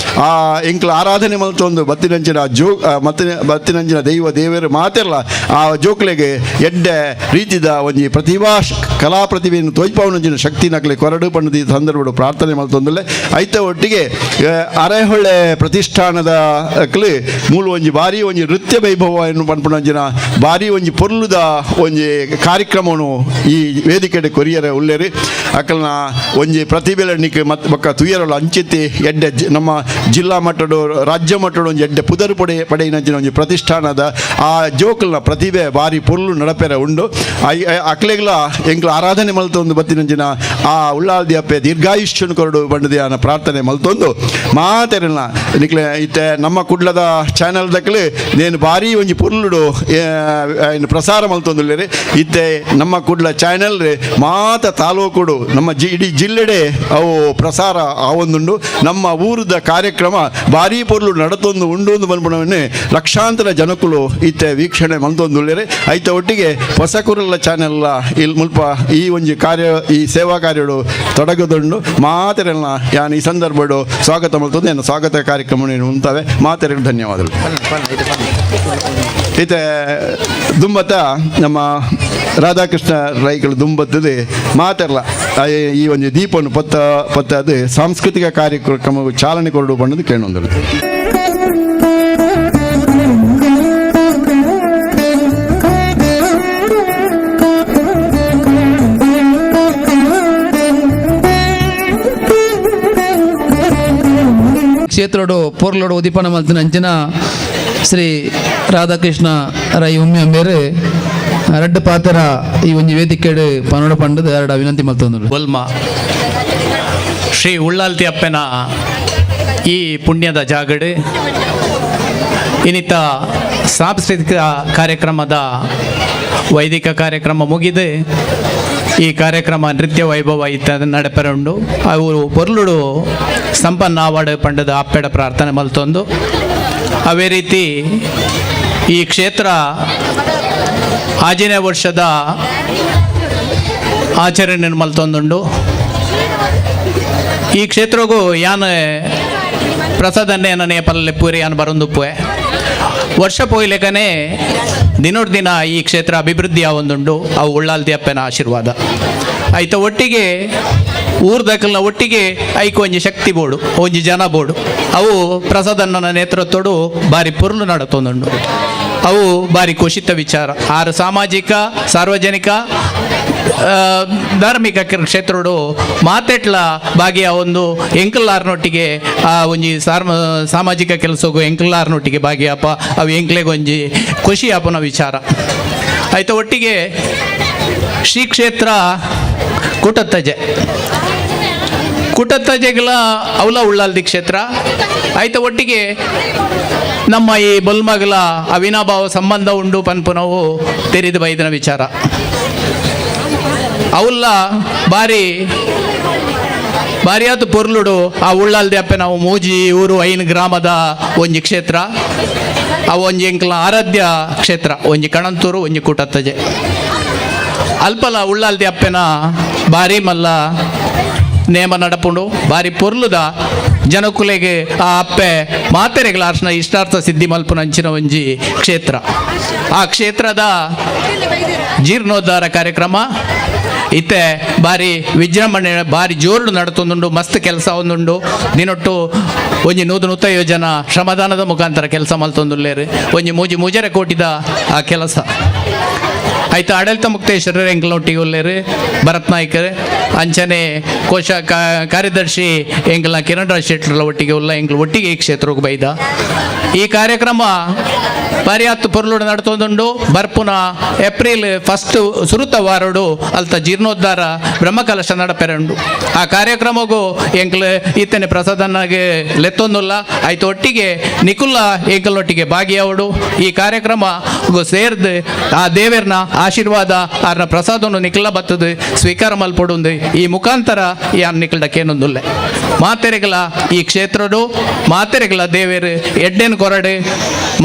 ಆ ಎಂಕ್ಲ ಆರಾಧನೆ ಮಲ್ತೊಂದು ಬತ್ತಿನಂಚಿನ ಜೋ ಮತ್ತೆ ಬತ್ತಿನಂಚಿನ ದೈವ ದೇವರು ಮಾತೆರಲ್ಲ ಆ ಜೋಕ್ಲೆಗೆ ಎಡ್ಡೆ ರೀತಿದ ಒಂಜಿ ಪ್ರತಿಭಾ ಕಲಾ ಪ್ರತಿಭೆಯನ್ನು ತೋಯ್ಪಾವನಂಚಿನ ಶಕ್ತಿ ನಕ್ಲೆ ಕೊರಡು ಪಣ್ಣದ ಈ ಸಂದರ್ಭಡು ಪ್ರಾರ್ಥನೆ ಮಲ್ತೊಂದುಲ್ಲೆ. ಐತ ಒಟ್ಟಿಗೆ ಅರೆಹೊಳೆ ಪ್ರತಿಷ್ಠಾನದ ಅಕ್ಲು ಮೂಲು ಒಂಜಿ ಭಾರಿ ಒಂಜಿ ನೃತ್ಯ ವೈಭವ ಎನ್ನು ಪನ್ಪುನಂಚಿನ ಭಾರಿ ಒಂಜಿ ಪೊರ್ಲುದ ಒಂಜಿ ಕಾರ್ಯಕ್ರಮವನ್ನು ಈ ವೇದಿಕೆಡೆ ಕೊರಿಯರ ಉಲ್ಲೇರಿ. ಅಕ್ಕಲ್ನ ಒಂಜಿ ಪ್ರತಿಭೆಲನಿಕ್ ಮತ್ತು ಬೊಕ್ಕ ತುಯರಲ್ಲ ಅಂಚಿತಿ ಎಡ್ಡೆ ನಮ್ಮ ಜಿಲ್ಲಾ ಮಟ್ಟಡು ರಾಜ್ಯ ಮಟ್ಟಡು ಒಂಜಿ ಎಡ್ಡೆ ಪುದರು ಪಡೆಯಿನಂಚಿನ ಒಂಜಿ ಪ್ರತಿಷ್ಠಾನದ ಆ ಜೋಕಲ್ನ ಪ್ರತಿಭೆ ಭಾರಿ ಪೊರ್ಲು ನಡಪೆರ ಉಂಡು. ಅಕ್ಲೆಗ್ಲ ಎಂಕ್ಲ ಆರಾಧನೆ ಮಲ್ತೊಂದು ಬತ್ತಿನಂಚಿನ ಆ ಉಳ್ಳಾಲ್ದಿ ಅಪ್ಪೆ ದೀರ್ಘಾಯುಷ್ಯನು ಕೊರಡು ಬಂಡದಿಯಾನ ಪ್ರಾರ್ಥನೆ ಮಲ್ತೊಂದು ಮಾತೆರಲ್ಲ ನಿಕ್ಲೆ ಇತ್ತೆ ನಮ್ಮ ಕುಡ್ಲದ ಚಾನೆಲ್ ದಕ್ಲೆ ನೇನು ಭಾರಿ ಒಂಜಿ ಪೊರ್ಲುಡು ಪ್ರಸಾರ ಮಲ್ತೊಂದುಲ್ಲೇರಿ. ಇತ್ತೆ ನಮ್ಮ ಕುಡ್ಲ ಚಾನೆಲ್ ಮಾತ ತಾಲೂಕುಡು ನಮ್ಮ ಇಡೀ ಜಿಲ್ಲೆಡೆ ಅವು ಪ್ರಸಾರ ಆವೊಂದುಂಡು. ನಮ್ಮ ಊರದ ಕಾರ್ಯಕ್ರಮ ಭಾರಿ ಪೊರ್ಲು ನಡತೊಂದು ಉಂಡು ಒಂದು ಬಂದ್ಬಿಡವನ್ನೇ ಲಕ್ಷಾಂತರ ಜನಕುಲು ಇತ್ತೆ ವೀಕ್ಷಣೆ ಮಲ್ತೊಂದುಲ್ಲೇರಿ. ಐತ ಒಟ್ಟಿಗೆ ಹೊಸ ಕುರುಲ ಚಾನೆಲ್ ಇಲ್ಲಿ ಮುಲ್ಪ ಈ ಒಂಜಿ ಕಾರ್ಯ ಈ ಸೇವಾ ಕಾರ್ಯಡು ತೊಡಗದುಂಡು. ಮಾತೆರೆಲ್ಲ ಯಾನ್ ಈ ಸಂದರ್ಭಡು ಸ್ವಾಗತ ಮಲ್ತೊಂದು ಏನು ಸ್ವಾಗತ ಕಾರ್ಯಕ್ರಮ ಉಂತಾವೆ. ಮಾತೆರೆಗೆ ಧನ್ಯವಾದಗಳು. ಇತ್ತೆ ದುಂಬತ್ತ ನಮ್ಮ ರಾಧಾಕೃಷ್ಣ ರೈಗಳು ದುಂಬತ್ತದೆ ಮಾತೆರ್ಲ ಈ ಒಂದು ದೀಪವನ್ನು ಪತ್ತ ಪತ್ತ ಅದು ಸಾಂಸ್ಕೃತಿಕ ಕಾರ್ಯಕ್ರಮವು ಚಾಲನೆ ಕೊರಡು ಬಣ್ಣದ ಕೇಳೊಂದು. ಕ್ಷೇತ್ರಡು ಪೊರ್ಲೋಡು ಉದಿಪನ ಮಲ್ತಿನ ಅಂಚಿನ ಶ್ರೀ ರಾಧಾಕೃಷ್ಣ ರೈ ಉಮ್ಮಿ ಅಂಬೇರು ರಡ್ಡು ಪಾತ್ರ ಈ ಒಂಜಿ ವೇದಿಕೆಡು ಪನೋಡ ಪಂಡದ ಎರಡು ವಿನಂತಿ ಮಲ್ತೊಂದು. ಬೊಲ್ಮ ಶ್ರೀ ಉಳ್ಳಾಲ್ತಿ ಅಪ್ಪನ ಈ ಪುಣ್ಯದ ಜಾಗಡು ಇನ್ನಿತ ಸಾಂಸ್ಕೃತಿಕ ಕಾರ್ಯಕ್ರಮದ ವೈದಿಕ ಕಾರ್ಯಕ್ರಮ ಮುಗಿದು ಈ ಕಾರ್ಯಕ್ರಮ ನೃತ್ಯ ವೈಭವ ಇತ್ತ ನಡಪೆರುಂಡು. ಅವು ಪೊರ್ಲುಡು ಸಂಪನ್ನ ಆವಾಡು ಪಂಡದ ಅಪ್ಪೆಡ ಪ್ರಾರ್ಥನೆ ಮಲ್ತೊಂದು. ಅವೇ ರೀತಿ ಈ ಕ್ಷೇತ್ರ ಆಜನೇ ವರ್ಷದ ಆಚರಣೆ ಮಲ್ತೊಂದುಂಡು. ಈ ಕ್ಷೇತ್ರಗೂ ಯಾನ್ ಪ್ರಸಾದನ್ನೇ ಪಲ್ಲೆ ಪೂರಿ ಯಾನ್ ಬರೊಂದುಪ್ಪುವೆ ವರ್ಷ ಪೋಯ್ಲೆಕನೆ ದಿನೋಡ್ ದಿನ ಈ ಕ್ಷೇತ್ರ ಅಭಿವೃದ್ಧಿ ಆವೊಂದುಂಡು. ಅವು ಉಳ್ಳಾಲ್ತಿ ಅಪ್ಪನ ಆಶೀರ್ವಾದ ಆಯ್ತ. ಒಟ್ಟಿಗೆ ಊರ್ದಕಲ್ನ ಒಟ್ಟಿಗೆ ಐಕ್ ಒಂಜಿ ಶಕ್ತಿ ಬೋಡು ಒಂಜಿ ಜನ ಬೋಡು. ಅವು ಪ್ರಸಾದನ್ನನ ನೇತೃತ್ವಡು ಬಾರಿ ಪೊರ್ಲು ನಡತೊಂದುಂಡು. ಅವು ಬಾರಿ ಖುಷಿತ ವಿಚಾರ. ಆರು ಸಾಮಾಜಿಕ ಸಾರ್ವಜನಿಕ ಧಾರ್ಮಿಕ ಕ್ಷೇತ್ರಡು ಮಾತೆಟ್ಲ ಬಾಗಿಯ ಒಂದು ಎಂಕಲ್ಲಾರ್ನೊಟ್ಟಿಗೆ ಆ ಒಂಜಿ ಸಾಮಾಜಿಕ ಕೆಲಸಗೂ ಎಂಕಲ್ಲಾರ್ನೊಟ್ಟಿಗೆ ಭಾಗಿಯಪ್ಪ ಅವು ಎಂಕ್ಲೆಗ್ ಒಂಜಿ ಖುಷಿ ಆಪುನ ವಿಚಾರ ಆಯ್ತ. ಒಟ್ಟಿಗೆ ಶ್ರೀ ಕ್ಷೇತ್ರ ಕುಟತ್ತಜೆ ಕುಟತ್ತಜೆಗಳ ಅವಲ ಉಳ್ಳಾಲ್ದಿ ಕ್ಷೇತ್ರ ಆಯ್ತ. ಒಟ್ಟಿಗೆ ನಮ್ಮ ಈ ಬೊಲ್ಮಗಲ ಅವಿನಾಭಾವ ಸಂಬಂಧ ಉಂಡು ಪನ್ಪುನವು ತೆರಿದು ಬೈದನ ವಿಚಾರ. ಅವುಲ್ಲ ಬಾರಿ ಬಾರಿಯಾತು ಪೊರ್ಲುಡು ಆ ಉಳ್ಳಾಲ್ದಿ ಅಪ್ಪೆ ನಾವು ಮೂಜಿ ಊರು ಐನ್ ಗ್ರಾಮದ ಒಂಜಿ ಕ್ಷೇತ್ರ. ಅವು ಒಂಜಿ ಎಂಕ್ಲ ಆರಾಧ್ಯ ಕ್ಷೇತ್ರ, ಒಂಜಿ ಕಣಂತೂರು ಒಂಜಿ ಕೂಟತ್ತಜೆ. ಅಲ್ಪಲ ಉಳ್ಳಾಲ್ದಿ ಅಪ್ಪೆನ ಬಾರಿ ಮಲ್ಲ ನೇಮ ನಡಪುಂಡು, ಬಾರಿ ಪೊರ್ಲುದ ಜನಕುಲೆಗೆ ಆ ಅಪ್ಪೆ ಮಾತೆರೆಗಳ ಅರ್ಶನ ಇಷ್ಟಾರ್ಥ ಸಿದ್ಧಿ ಮಲ್ಪುನಂಚಿನ ಒಂಜಿ ಕ್ಷೇತ್ರ. ಆ ಕ್ಷೇತ್ರದ ಜೀರ್ಣೋದ್ಧಾರ ಕಾರ್ಯಕ್ರಮ ಇತ್ತೆ ಬಾರಿ ವಿಜೃಂಭಣೆ ಬಾರಿ ಜೋರುಡು ನಡತೊಂದುಂಡು, ಮಸ್ತ್ ಕೆಲಸ ಒಂದುಂಡು. ದಿನೊಟ್ಟು ಒಂಜಿ ನೂದು ನೂತೈವ ಜನ ಶ್ರಮದಾನದ ಮುಖಾಂತರ ಕೆಲಸ ಮಲ್ತೊಂದುಲ್ಲೇರು. ಒಂಜಿ ಮೂಜಿ ಮೂಜರೆ ಕೋಟಿದ ಆ ಕೆಲಸ ಆಯ್ತು. ಆಡಳಿತ ಮುಕ್ತೇಶ್ವರರು ಎಂಕ್ಲನೊಟ್ಟಿಗೆ ಉಲ್ಲೇರು, ಭರತ್ ನಾಯ್ಕರ್, ಅಂಚನೆ ಕೋಶ ಕಾರ್ಯದರ್ಶಿ ಎಂಕ್ಲ ಕಿರಣ್ ರಾಜ್ ಶೆಟ್ಟರ್ಲ ಒಟ್ಟಿಗೆ ಉಲ್ಲ. ಎಂಕ್ಲ ಒಟ್ಟಿಗೆ ಈ ಕ್ಷೇತ್ರಕ್ಕೆ ಬೈದ ಈ ಕಾರ್ಯಕ್ರಮ ಬಾರಿ ಪೊರ್ಲುಡು ನಡತೊಂದುಂಡು. ಬರ್ಪುನ ಏಪ್ರಿಲ್ ಫಸ್ಟ್ ಸುರುತ ವಾರಡು ಅಲ್ತ ಜೀರ್ಣೋದ್ಧಾರ ಬ್ರಹ್ಮಕಲಶ ನಡಪೆರುಂಡು. ಆ ಕಾರ್ಯಕ್ರಮಗೂ ಎಂಕ್ಲ ಇತ್ತನೆ ಪ್ರಸಾದನಾಗೆ ಲೆತ್ತೊಂದುಲ್ಲ. ಆಯ್ತು, ಒಟ್ಟಿಗೆ ನಿಕುಲ್ಲ ಎಂಕಲ್ನೊಟ್ಟಿಗೆ ಭಾಗಿಯಾವಡು. ಈ ಕಾರ್ಯಕ್ರಮ ಸೇರ್ದು ಆ ದೇವೆರ್ನ ಆಶೀರ್ವಾದ ಆರ್ನ ಪ್ರಸಾದವನ್ನು ನಿಖಲ ಬತ್ತದು ಸ್ವೀಕಾರ ಮಲ್ಪೊಡುಂದು ಈ ಮುಖಾಂತರ ಈ ನಿಖಲ್ಡಕ್ಕೇನೊಂದುಲ್ಲೆ. ಮಾತೆರೆಗಳ ಈ ಕ್ಷೇತ್ರಡು ಮಾತೆರೆಗಳ ದೇವೇರು ಎಡ್ಡೆನ್ ಕೊರಡು,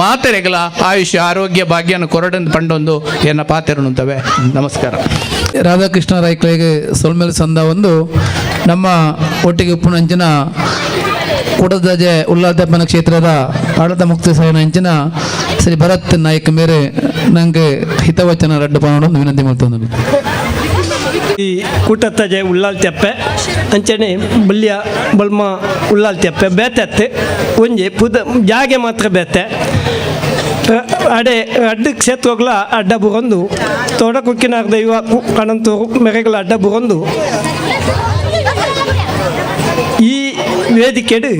ಮಾತೆರೆಗಳ ಆಯುಷ್ಯ ಆರೋಗ್ಯ ಭಾಗ್ಯನ ಕೊರಡನ್ನು ಪಂಡೊಂದು ಎನ್ನ ಪಾತೆರನುಂತವೆ. ನಮಸ್ಕಾರ. ರಾಧಾಕೃಷ್ಣ ರಾಯ್ಕಳಿಗೆ ಸೊಲ್ಮೆಲ್ ಸಂದ ಒಂದು ನಮ್ಮ ಒಟ್ಟಿಗೆ ಉಪ್ಪುನಂಚಿನ ಕೂಟದಜೆ ಉಲ್ಲಾದಪ್ಪನ ಕ್ಷೇತ್ರದ ಆಡಳಿತ ಮುಕ್ತಿ ಅಂಚಿನ ಶ್ರೀ ಭರತ್ ನಾಯ್ಕ ಮೇರೆ ನಂಗೆ ಹಿತವಚನ ರಡ್ಡು ಪನೋಡು ವಿನಂತಿ ಮಾಡ್ತೊಂದು. ಈ ಕೂಟತ್ತಜೆ ಉಳ್ಳಾಲ್ ತೆಪ್ಪೆ ಅಂಚನೆ ಬಲ್ಯ ಬಲ್ಮ ಉಳ್ಳಾಲ್ ತೆಪ್ಪೆ ಬೇತೆತ್ತೆ, ಒಂಜಿ ಪುದ ಜಾಗೆ ಮಾತ್ರ ಬೇತೆ. ಅಡೆ ಅಡ್ಡ ಕ್ಷೇತ್ರಗಳ ಅಡ್ಡ ಬುರೊಂದು ತೋಟ ಕುಕ್ಕಿನಾರ್ ದೈವ ಕಣಂತೂರು ಮೆರೆಗಳ ಅಡ್ಡ ಬುರೊಂದು ಈ ವೇದಿಕೆಡು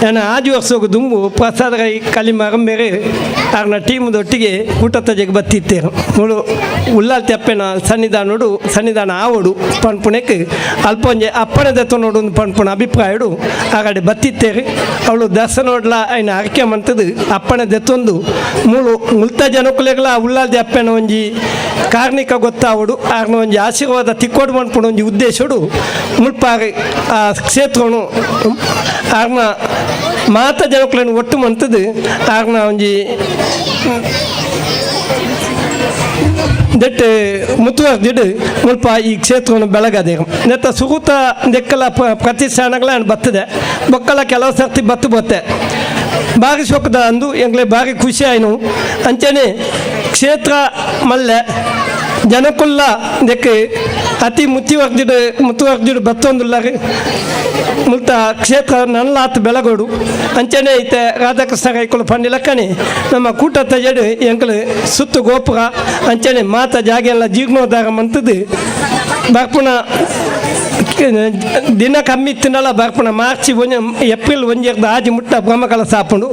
ನಾನು ಆಜು ವರ್ಷಕ್ಕೆ ದುಂಬು ಪ್ರಸಾದ ರೈ ಕಲಿಮಾರ ಮೇರೆ ಆರ್ನ ಟೀಮ್ದೊಟ್ಟಿಗೆ ಕೂಟತ್ತಜೆಗೆ ಬತ್ತಿತ್ತೇರು. ನೋಡು ಉಳ್ಳಾಲ್ ತೆಪ್ಪೆನ ಸನ್ನಿಧಾನೋಡು ಸನ್ನಿಧಾನ ಆವಡು ಪನ್ಪುಣೆಕ್ ಅಲ್ಪ ಒಂಜಿ ಅಪ್ಪಣೆ ದತ್ತ ನೋಡು ಪನ್ಪುಣ ಅಭಿಪ್ರಾಯಡು ಆಗಡೆ ಬತ್ತಿತ್ತೇರು. ಅವಳು ದರ್ಶನೋಡ್ಲ ಐನ ಅರ್ಕೆ ಮಂತದು ಅಪ್ಪಣೆ ದೆತ್ತೊಂದು ಮೂಳು ಮುಲ್ತ ಜನಕುಲೆಗಳ ಉಳ್ಳಾಲ್ ಅಪ್ಪೆನ ಒಂಜಿ ಕಾರ್ಣಿಕ ಗೊತ್ತಾವಡು ಆರ್ನ ಒಂಜಿ ಆಶೀರ್ವಾದ ತಿಕ್ಕೋಡು ಮನ್ಪುಣ ಒಂಜಿ ಉದ್ದೇಶಡು ಮುಲ್ಪಾರಿ ಆ ಕ್ಷೇತ್ರನು ಆರ್ನ ಮಾತ ಜನಕುలను ಒಟ್ಟು ಮಂತದು ಆರ್ನ ಒಂಜಿ ದೆಟ್ ಮುತ್ತುವರ್ದಿಡು ಮುಲ್ಪ ಈ ಕ್ಷೇತ್ರವನ್ನು ಬೆಳಗದೆ ನೆತ್ತ ಸುಗುತ ದೆಕ್ಕಲ ಪ್ರತಿಷ್ಠಾನಗಳ ಬತ್ತದೆ ಬೊಕ್ಕಲ ಕೆಲವು ಸರ್ತಿ ಬತ್ತು ಬತ್ತೆ ಬಾರಿ ಸೊಕ್ಕದ ಅಂದು ಎಂಗ್ಲೆ ಬಾರಿ ಖುಷಿ ಆಯ್ನು. ಅಂಚನೆ ಕ್ಷೇತ್ರ ಮಲ್ಲೆ ಜನಕುಲ್ಲ ದೆಕ್ ಅತಿ ಮುತ್ತಿವರ್ದಿಡು ಮುತ್ತುವರ್ದಿಡು ಬತ್ತೊಂದುಲ್ಲಾರು ಮುಲ್ತ ಕ್ಷೇತ್ರ ನಲ್ಲಾತ್ ಬೆಳಗೋಡು. ಅಂಚನೆ ಐತೆ ರಾಧಾಕೃಷ್ಣ ರೈಕುಲು ಪಂಡಿಲಕ್ಕನೆ ನಮ್ಮ ಕೂಟ ತಜಡು ಎಂಕಲು ಸುತ್ತು ಗೋಪುರ ಅಂಚನೆ ಮಾತ ಜಾಗೆಲ್ಲ ಜೀರ್ಣೋದ್ಧಾರ ಮಂತದು ಬರ್ಪುಣ ದಿನ ಕಮ್ಮಿ ತಿನ್ನಲ್ಲ. ಬರ್ಪುಣ ಮಾರ್ಚ್ ಒಂಜಿ ಏಪ್ರಿಲ್ ಒಂಜೆರ್ದ ಆಜಿ ಮುಟ್ಟ ಬ್ರಹ್ಮಕಲಶ ಆಪುಂಡು.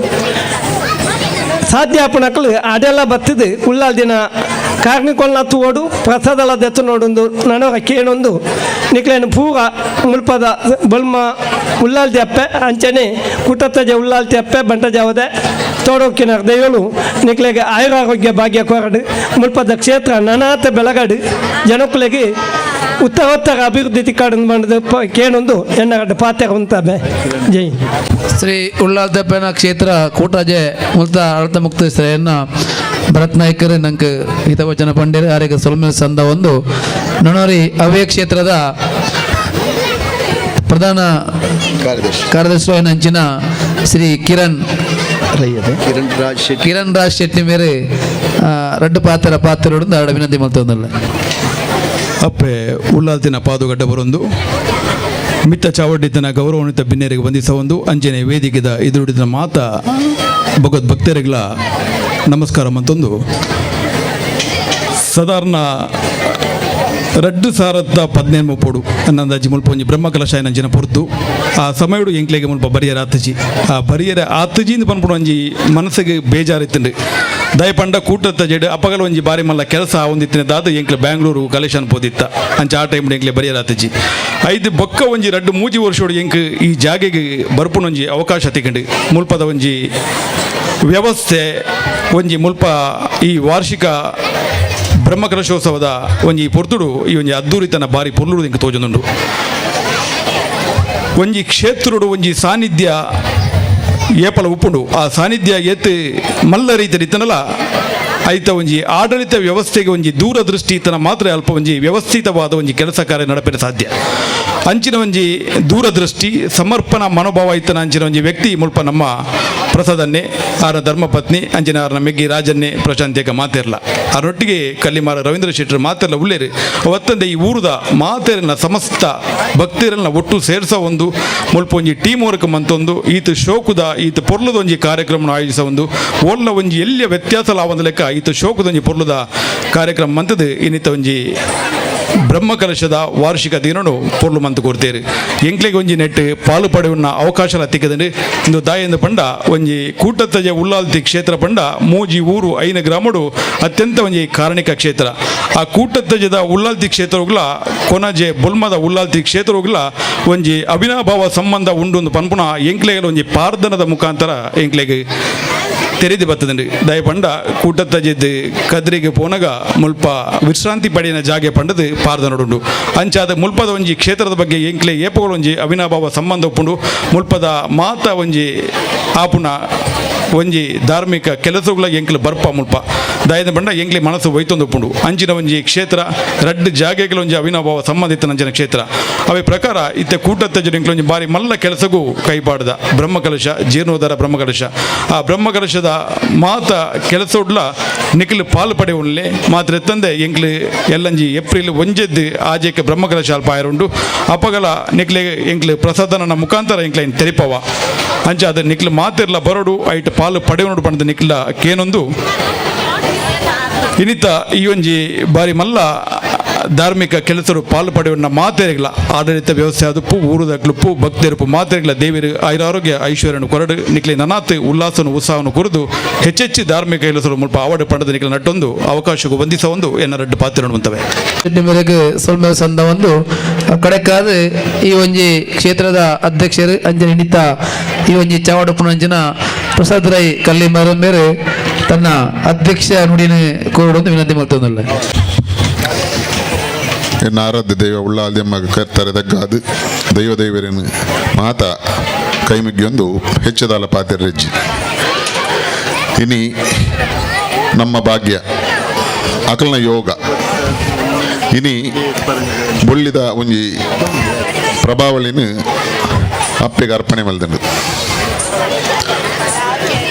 ಸಾಧ್ಯ ಆಪುನಕಲು ಅದೆಲ್ಲ ಬತ್ತದು ಉಳ್ಳಾಲ್ ದಿನ ಕಾರ್ಣಿಕೊಲ್ನ ತೂವಡು ಪ್ರಸಾದಲ ದೆತ್ತು ನೋಡೊಂದು ನನವರ ಕೇಣೊಂದು ನಿಕ್ಲೇನು ಪೂರ ಮುಲ್ಪದ ಬೊಲ್ಮ ಉಳ್ಳಾಲ್ತಿ ಅಪ್ಪೆ ಅಂಚನೆ ಕುಟತ್ತಜೆ ಉಳ್ಳಾಲ್ತಿ ಅಪ್ಪೆ ಬಂಟ ಜಾವದೆ ತೋಡೋಕಿನ ದೈವಳು ನಿಕ್ಲೆಗೆ ಆಯುರಾರೋಗ್ಯ ಭಾಗ್ಯ ಕೊರಡು ಮುಲ್ಪದ ಕ್ಷೇತ್ರ ನನಾತ ಬೆಳಗಡು ಜನಕುಲೆಗೆ ಉತ್ತರೋತ್ತರ ಅಭಿವೃದ್ಧಿ ತಿಕ್ಕಾಡು ಬಂಡದು ಕೇಣೊಂದು ಎನ್ನಗಡ್ಡ ಪಾತ್ರ ಉಂತಾಬೆ. ಜೈ. ಶ್ರೀ ಉಳ್ಳಾಲ್ದಪ್ಪನ ಕ್ಷೇತ್ರ ಕೂಟಾಜೆ ಮುಲ್ತ ಆಡಳಿತ ಮುಕ್ತೇಶ್ವರನ್ನ ಭರತ್ ನಾಯ್ಕರ್ ನಂಗೆ ಹಿತವಚನ ಪಂಡೇರು ಆರೆಗೆ ಸೊಲ್ಮೆಲ್ ಸಂದ ಒಂದು ನನೋರಿ ಅವೇ ಕ್ಷೇತ್ರದ ಪ್ರಧಾನ ಕಾರ್ಯದರ್ಶಿ ಅಂಚಿನ ಶ್ರೀ ಕಿರಣ್ ಕಿರಣ್ ರಾಜ್ ಶೆಟ್ಟಿ. ಕಿರಣ್ ರಾಜ್ ಶೆಟ್ಟಿ ಮೇರೆ ರಡ್ಡು ಪಾತ್ರ ಪಾತ್ರಡು ಆಡ ವಿನಂತಿ ಮಲ್ತೊಂದಲ್ಲ. ಅಪ್ಪೆ ಉಳ್ಳಾಲ್ತಿನ ಪಾದುಗಡ್ಡ ಬರೊಂದು ಮಿತ್ತ ಚಾವಡಿತನ ಗೌರವಾನ್ವಿತ ಬಿನ್ನೆರಿಗೆ ವಂದಿಸ ಒಂದು ಅಂಜನೆ ವೇದಿಕೆದ ಎದುರುಡಿದ ಮಾತ ಭಗವದ್ ಭಕ್ತರಿಗಳ ನಮಸ್ಕಾರ ಮಂತೊಂದು. ಸಾಧಾರಣ 2015 ಪೋಡು ಅನ್ನಂದಾಜಿ ಮುಲ್ಪ ಒಂಜಿ ಬ್ರಹ್ಮಕಲಶ ನಂಜಿನ ಪೊರ್ತು ಆ ಸಮಯಡು ಎಂಕ್ಲೆಗೆ ಮುಲ್ಪ ಬರಿಯರ ಆತಜಿ ಆ ಬರಿಯರ ಆತಜಿಂದ ಪನ್ಪುಡು ಒಂಜಿ ಮನಸ್ಸಿಗೆ ಬೇಜಾರಿತ್ತುಂಡು. ದಯಪಂಡ ಕೂಟತ್ತ ಜೆಡ್ ಅಪಗಲ ಒಂಜಿ ಬಾರಿ ಮಲ್ಲ ಕೆಲಸ ಒಂದಿತ್ತಿನ ದಾದ ಎಂಕ್ಲೆ ಬ್ಯಾಂಗ್ಳೂರು ಕಲೆಕ್ಷನ್ ಪೋದಿತ್ತ ಅಂಚ ಆ ಟೈಮ್ ಎಂಕ್ಲೆ ಬರಿಯರ ಆತಜಿ. ಐದು ಬೊಕ್ಕ ಒಂಜಿ ರಡ್ಡು ಮೂಜಿ ವರ್ಷೋಡು ಎಂಕ್ ಈ ಜಾಗೆಗೆ ಬರ್ಪುನೊಂಜಿ ಅವಕಾಶ ತಿಕ್ಕಂಡು. ಮುಲ್ಪದ ಒಂಜಿ ವ್ಯವಸ್ಥೆ ಒಂಜಿ ಮುಲ್ಪ ಈ ವಾರ್ಷಿಕ ಬ್ರಹ್ಮಕಲಶೋತ್ಸವದ ಒಂಜಿ ಪೊರ್ತುಡು ಈ ಒಂಜಿ ಅದ್ದೂರಿತನ ಬಾರಿ ಪೊರ್ಲುಡು ಎಂಕ್ ತೋಜೊಂದುಂಡು. ಒಂಜಿ ಕ್ಷೇತ್ರಡು ಒಂಜಿ ಸಾನ್ನಿಧ್ಯ ಏಪಲ ಉಪ್ಪುಂಡು ಆ ಸಾನ್ನಿಧ್ಯ ಏತ್ ಮಲ್ಲ ರೀತಿ ಇತ್ತನಲ್ಲ ಐತ ಒಂಜಿ ಆಡಳಿತ ವ್ಯವಸ್ಥೆಗೆ ಒಂಜಿ ದೂರದೃಷ್ಟಿ ಇತ್ತನ ಮಾತ್ರ ಅಲ್ಪ ಒಂಜಿ ವ್ಯವಸ್ಥಿತವಾದ ಒಂಜಿ ಕೆಲಸ ಕಾರ್ಯ ನಡಪೆರೆ ಸಾಧ್ಯ. ಅಂಚಿನ ಒಂಜಿ ದೂರದೃಷ್ಟಿ ಸಮರ್ಪಣಾ ಮನೋಭಾವ ಇತ್ತನ ಅಂಚಿನ ಒಂಜಿ ವ್ಯಕ್ತಿ ಮುಲ್ಪ ನಮ್ಮ ಪ್ರಸಾದನ್ನೇ ಆರ ಧರ್ಮಪತ್ನಿ ಅಂಚಿನ ಆರನ ಮೆಗ್ಗಿ ರಾಜನ್ನೇ ಪ್ರಶಾಂತಿಯಕ ಮಾತಿರಲ್ಲ ಆರೊಟ್ಟಿಗೆ ಕಲ್ಲಿಮಾರ ರವೀಂದ್ರ ಶೆಟ್ಟರು ಮಾತೆಲ್ಲ ಉಳ್ಳೇರು. ಒತ್ತಂದೆ ಈ ಊರದ ಮಾತೆರನ್ನ ಸಮಸ್ತ ಭಕ್ತರನ್ನ ಒಟ್ಟು ಸೇರ್ಸ ಒಂದು ಮುಲ್ಪ ಒಂಜಿ ಟೀಮ್ ವರ್ಕ್ ಮಂತೊಂದು ಈತ ಶೋಕುದ ಈತ ಪೊರ್ಲದ ಒಂಜಿ ಕಾರ್ಯಕ್ರಮ ಆಯೋಜಿಸ ಒಂದು ಒಲ್ಲ ಒಂಜಿ ಎಲ್ಲಿಯ ವ್ಯತ್ಯಾಸ ಲಾವಂದ ಲೆಕ್ಕ ಈತ ಶೋಕದ ಒಂಜಿ ಪೊರ್ಲದ ಕಾರ್ಯಕ್ರಮ ಮಂತದ್ದು ಇನ್ನಿತ ಒಂಜಿ ಬ್ರಹ್ಮಕಲಶದ ವಾರ್ಷಿಕ ದಿನನು ಪೊರ್ಲು ಮಂತು ಕೊಡ್ತೇರು. ಎಂಕ್ಲೆಗೆ ಒಂಜಿ ನೆಟ್ ಪಾಲು ಪಡೆಯುವ ಅವಕಾಶ ತಿಕ್ಕದಂಡು ಇಂದು ದಾಯೆಂದು ಪಂಡ ಒಂಜಿ ಕೂಟತ್ತಜ ಉಲ್ಲಾಲ್ತಿ ಕ್ಷೇತ್ರ ಪಂಡ ಮೂಜಿ ಊರು ಐನ ಗ್ರಾಮಡು ಅತ್ಯಂತ ಒಂಜಿ ಕಾರಣಿಕ ಕ್ಷೇತ್ರ. ಆ ಕೂಟತ್ತಜದ ಉಲ್ಲಾಲ್ತಿ ಕ್ಷೇತ್ರಗಳ ಕೊನಜೆ ಬೊಲ್ಮದ ಉಲ್ಲಾಲ್ತಿ ಕ್ಷೇತ್ರಗಳ ಒಂಜಿ ಅವಿನಾಭಾವ ಸಂಬಂಧ ಉಂಡು ಒಂದು ಪನ್ಪುನ ಎಂಕ್ಲೆಗಳ ಒಂಜಿ ಪಾರ್ದನದ ಮುಖಾಂತರ ಎಂಕ್ಲೆಗೆ ತೆರೆದು ಬರ್ತದಂಡು. ದಯಪಂಡ ಕೂಟತ್ತಜೆದ್ದು ಕದ್ರಿಗೆ ಪೋನಗ ಮುಲ್ಪ ವಿಶ್ರಾಂತಿ ಪಡೆಯಿನ ಜಾಗೆ ಪಂಡದು ಪಾರ್ದನಡುಂಡು. ಅಂಚಾದ ಮುಲ್ಪದ ಒಂಜಿ ಕ್ಷೇತ್ರದ ಬಗ್ಗೆ ಎಂಕ್ಲೆ ಏಪುಗಳು ಒಂಜಿ ಅವಿನಾಭಾವ ಸಂಬಂಧ ಉಪ್ಪುಂಡು. ಮುಲ್ಪದ ಮಾತ ಒಂಜಿ ಆಪುನ ಒಂಜಿ ಧಾರ್ಮಿಕ ಕೆಲಸಗಳ ಎಂಕ್ಲು ಬರ್ಪ ಮುಲ್ಪ ದಾಯದ ಬಂಡ ಎಂಕ್ಲೆ ಮನಸ್ಸು ಒಯ್ತೊಂದು ಉಪ್ಪುಂಡು. ಅಂಚಿನ ಒಂಜಿ ಕ್ಷೇತ್ರ ರಡ್ಡು ಜಾಗೆಗಳ ಒಂಜಿ ಅವಿನಾಭಾವ ಸಂಬಂಧಿತ ಅಂಚಿನ ಕ್ಷೇತ್ರ. ಅವೇ ಪ್ರಕಾರ ಇತ್ತೆ ಕೂಟತ್ತಜ ಎಂಕ್ಲು ಒಂಜಿ ಬಾರಿ ಮಲ್ಲ ಕೆಲಸಗೂ ಕೈಪಾಡ್ದ ಬ್ರಹ್ಮಕಲಶ ಜೀರ್ಣೋದ್ಧಾರ ಬ್ರಹ್ಮಕಲಶ. ಆ ಬ್ರಹ್ಮಕಲಶದ ಮಾತ ಕೆಲಸೋಡ್ಲ ನಿಖಲು ಪಾಲು ಪಡೆಯುವನ್ಲೆ ಮಾತ್ರ ಎತ್ತಂದೆ ಎಂಕ್ಲು ಎಲ್ಲಂಜಿ ಏಪ್ರಿಲ್ ಒಂಜೆದ್ದು ಆಜೆಕ್ಕೆ ಬ್ರಹ್ಮಕಲಶ ಅಲ್ಪ ಆಯರುಂಡು. ಅಪಗಲ ನಿಕ್ಲೆ ಎಂಕ್ಲು ಪ್ರಸಾದನ ಮುಖಾಂತರ ಎಂಕ್ಲೆ ತೆರಿಪವ ಅಂಚ ಅದು ನಿಕ್ಲು ಮಾತಿರ್ಲ ಬರೋಡು ಐಟ್ ಪಾಲು ಪಡೆಯುವನು ಪಂಡದ ನಿಕ್ಲ ಕೇನೊಂದು ಇನ್ನಿತ ಈ ಒಂಜಿ ಬಾರಿ ಮಲ್ಲ ಧಾರ್ಮಿಕ ಕೆಲಸರು ಪಾಲು ಪಡೆಯುವ ಮಾತೆರಿಗಳ ಆಡಳಿತ ವ್ಯವಸ್ಥೆ ಆದುಪ್ಪು ಊರುದ ಕ್ಲುಪ್ಪು ಭಕ್ತರುಪ್ಪು ಮಾತೆರಿಗಳ ದೇವಿರು ಐರಾರೋಗ್ಯ ಐಶ್ವರ್ಯನು ಕೊರಡು ನಿಕ್ಲೆ ನನಾತ್ ಉಲ್ಲಾಸನು ಉತ್ಸಾಹನು ಕುರಿದು ಹೆಚ್ಚೆಚ್ಚು ಧಾರ್ಮಿಕ ಕೆಲಸರು ಮುಲ್ಪ ಆವಡು ಪಡೆದ ನಿಕ್ಲೆ ನಟ್ಟೊಂದು ಅವಕಾಶಕ್ಕೂ ವಂದಿಸ ಒಂದು ಎನ್ನ ರಡ್ಡು ಪಾತ್ರ ಬಂತವೆ. ಮೇರೆಗೆ ಸೊಲ್ಮೆ ಸಂದ ಒಂದು ಕಡೆಕಾದ ಈ ಒಂಜಿ ಕ್ಷೇತ್ರದ ಅಧ್ಯಕ್ಷರು ಅಂಜನ ನಿಮಿತ್ತ ಈ ಒಂಜಿ ಚಾವಡಪ್ಪನ ಪ್ರಸಾದ್ ರೈ ಕಲ್ಲಿ ಮೇರೆ ತನ್ನ ಅಧ್ಯಕ್ಷ ನುಡಿನ ಕೋರಡೊಂದು ವಿನಂತಿ ಮಾಡ್ತದಲ್ಲ. ಎನ್ನ ಆರಾಧ್ಯ ದೈವ ಉಳ್ಳಾಲ್ಯಮ್ಮ ಕರ್ತಾರೆ ದಗ್ಗಾದು ದೈವ ದೈವರೇನು ಮಾತ ಕೈಮಿಗ್ಗಿಯೊಂದು ಹೆಚ್ಚದಾಲ ಪಾತೆರೆಜ್ಜಿ. ಇನಿ ನಮ್ಮ ಭಾಗ್ಯ ಅಕಲ್ನ ಯೋಗ ಇನಿ ಬೊಳ್ಳಿದ ಒಂಜಿ ಪ್ರಭಾವಳಿನ ಅಪ್ಪೆಗೆ ಅರ್ಪಣೆ ಮಲ್ದಂಡು.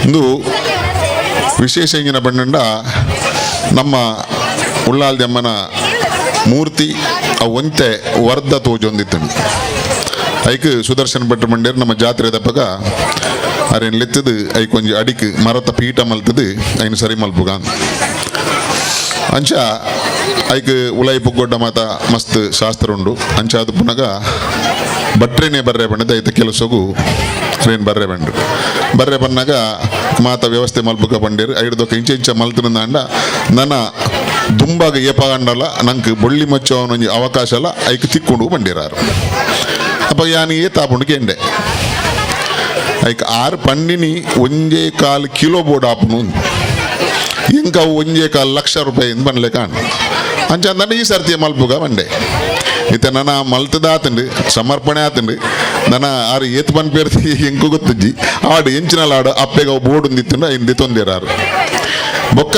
ಇಂದು ವಿಶೇಷ ಇಂಜಿನ ಬಣ್ಣಂಡ ನಮ್ಮ ಉಳ್ಳಾಲ್ದಮ್ಮನ ಮೂರ್ತಿ ಆ ಒಂತೆ ವರ್ಧ ತೋಜೊಂದಿತ್ತು. ಐಕ್ ಸುದರ್ಶನ್ ಭಟ್ರು ಮಂಡ್ಯರು ನಮ್ಮ ಜಾತ್ರೆ ದಪ್ಪಗ ಅರೇನು ಲೆತ್ತದು ಐಕ್ ಒಂಜಿ ಅಡಿಕ್ ಮರತ ಪೀಠ ಮಲ್ತದು ಐನು ಸರಿ ಮಲ್ಪುಗ ಅಂಚ ಐಕ್ ಉಲೈ ಪುಗ್ಗೊಡ್ಡ ಮಾತ ಮಸ್ತ್ ಶಾಸ್ತ್ರ ಉಂಡು. ಅಂಚ ಅದು ಪುನಗ ಭಟ್ರೇನೆ ಬರ್ರೆ ಬಣ್ಣದ ಐತ ಕೆಲಸಗು ಟ್ರೈನ್ ಬರ್ರೆ ಬಂಡು ಬರ್ರೆ ಬನ್ನಾಗ ಮಾತ ವ್ಯವಸ್ಥೆ ಮಲ್ಪುಗ ಬಂಡೇರು ಐಡ್ದೊಕ್ಕ ಇಂಚ ಇಂಚ ಮಲ್ತನಂದ ನನ್ನ ದುಂಬಾಗ ಏಪಾಗಂಡಲ್ಲ ನಂಗೆ ಬೊಳ್ಳಿ ಮಚ್ಚವನೊಂಜಿ ಅವಕಾಶ ಅಲ್ಲ ಐಕ್ ತಿಕ್ಕೊಂಡು ಬಂಡಿರಾರು. ಅಪ್ಪ ಯಾನು ಏ ತಾಪುಂಡು ಕೇಂಡೆ ಐಕ್ ಆರು ಪಂಡಿನಿ 1.25 ಕಿಲೋ ಬೋರ್ಡ್ ಆಪುನು ಇಂಕ 1.25 ಲಕ್ಷ ರೂಪಾಯಿ ಬನ್ಲೆ ಕಾಣ್ ಅಂಚ ಅಂದಂಡ ಈ ಸರ್ತಿಯ ಮಲ್ಪುಗ ಬಂಡೆ. ಇತ್ತ ನನ್ನ ಮಲ್ತದ ಆತಂಡು ಸಮರ್ಪಣೆ ಆತಂಡು ನನ್ನ ಆರು ಏತ್ ಬನ್ ಪೇರ್ತಿ ಎಂಕು ಗೊತ್ತಜ್ಜಿ ಆಡು ಎಂಚಿನಲ್ಲ ಆಡು ಅಪ್ಪೆಗ ಬೋರ್ಡ್ ಒಂದಿತ್ತಂಡು ಐನ್ ತೊಂದಿರಾರು. ಬೊಕ್ಕ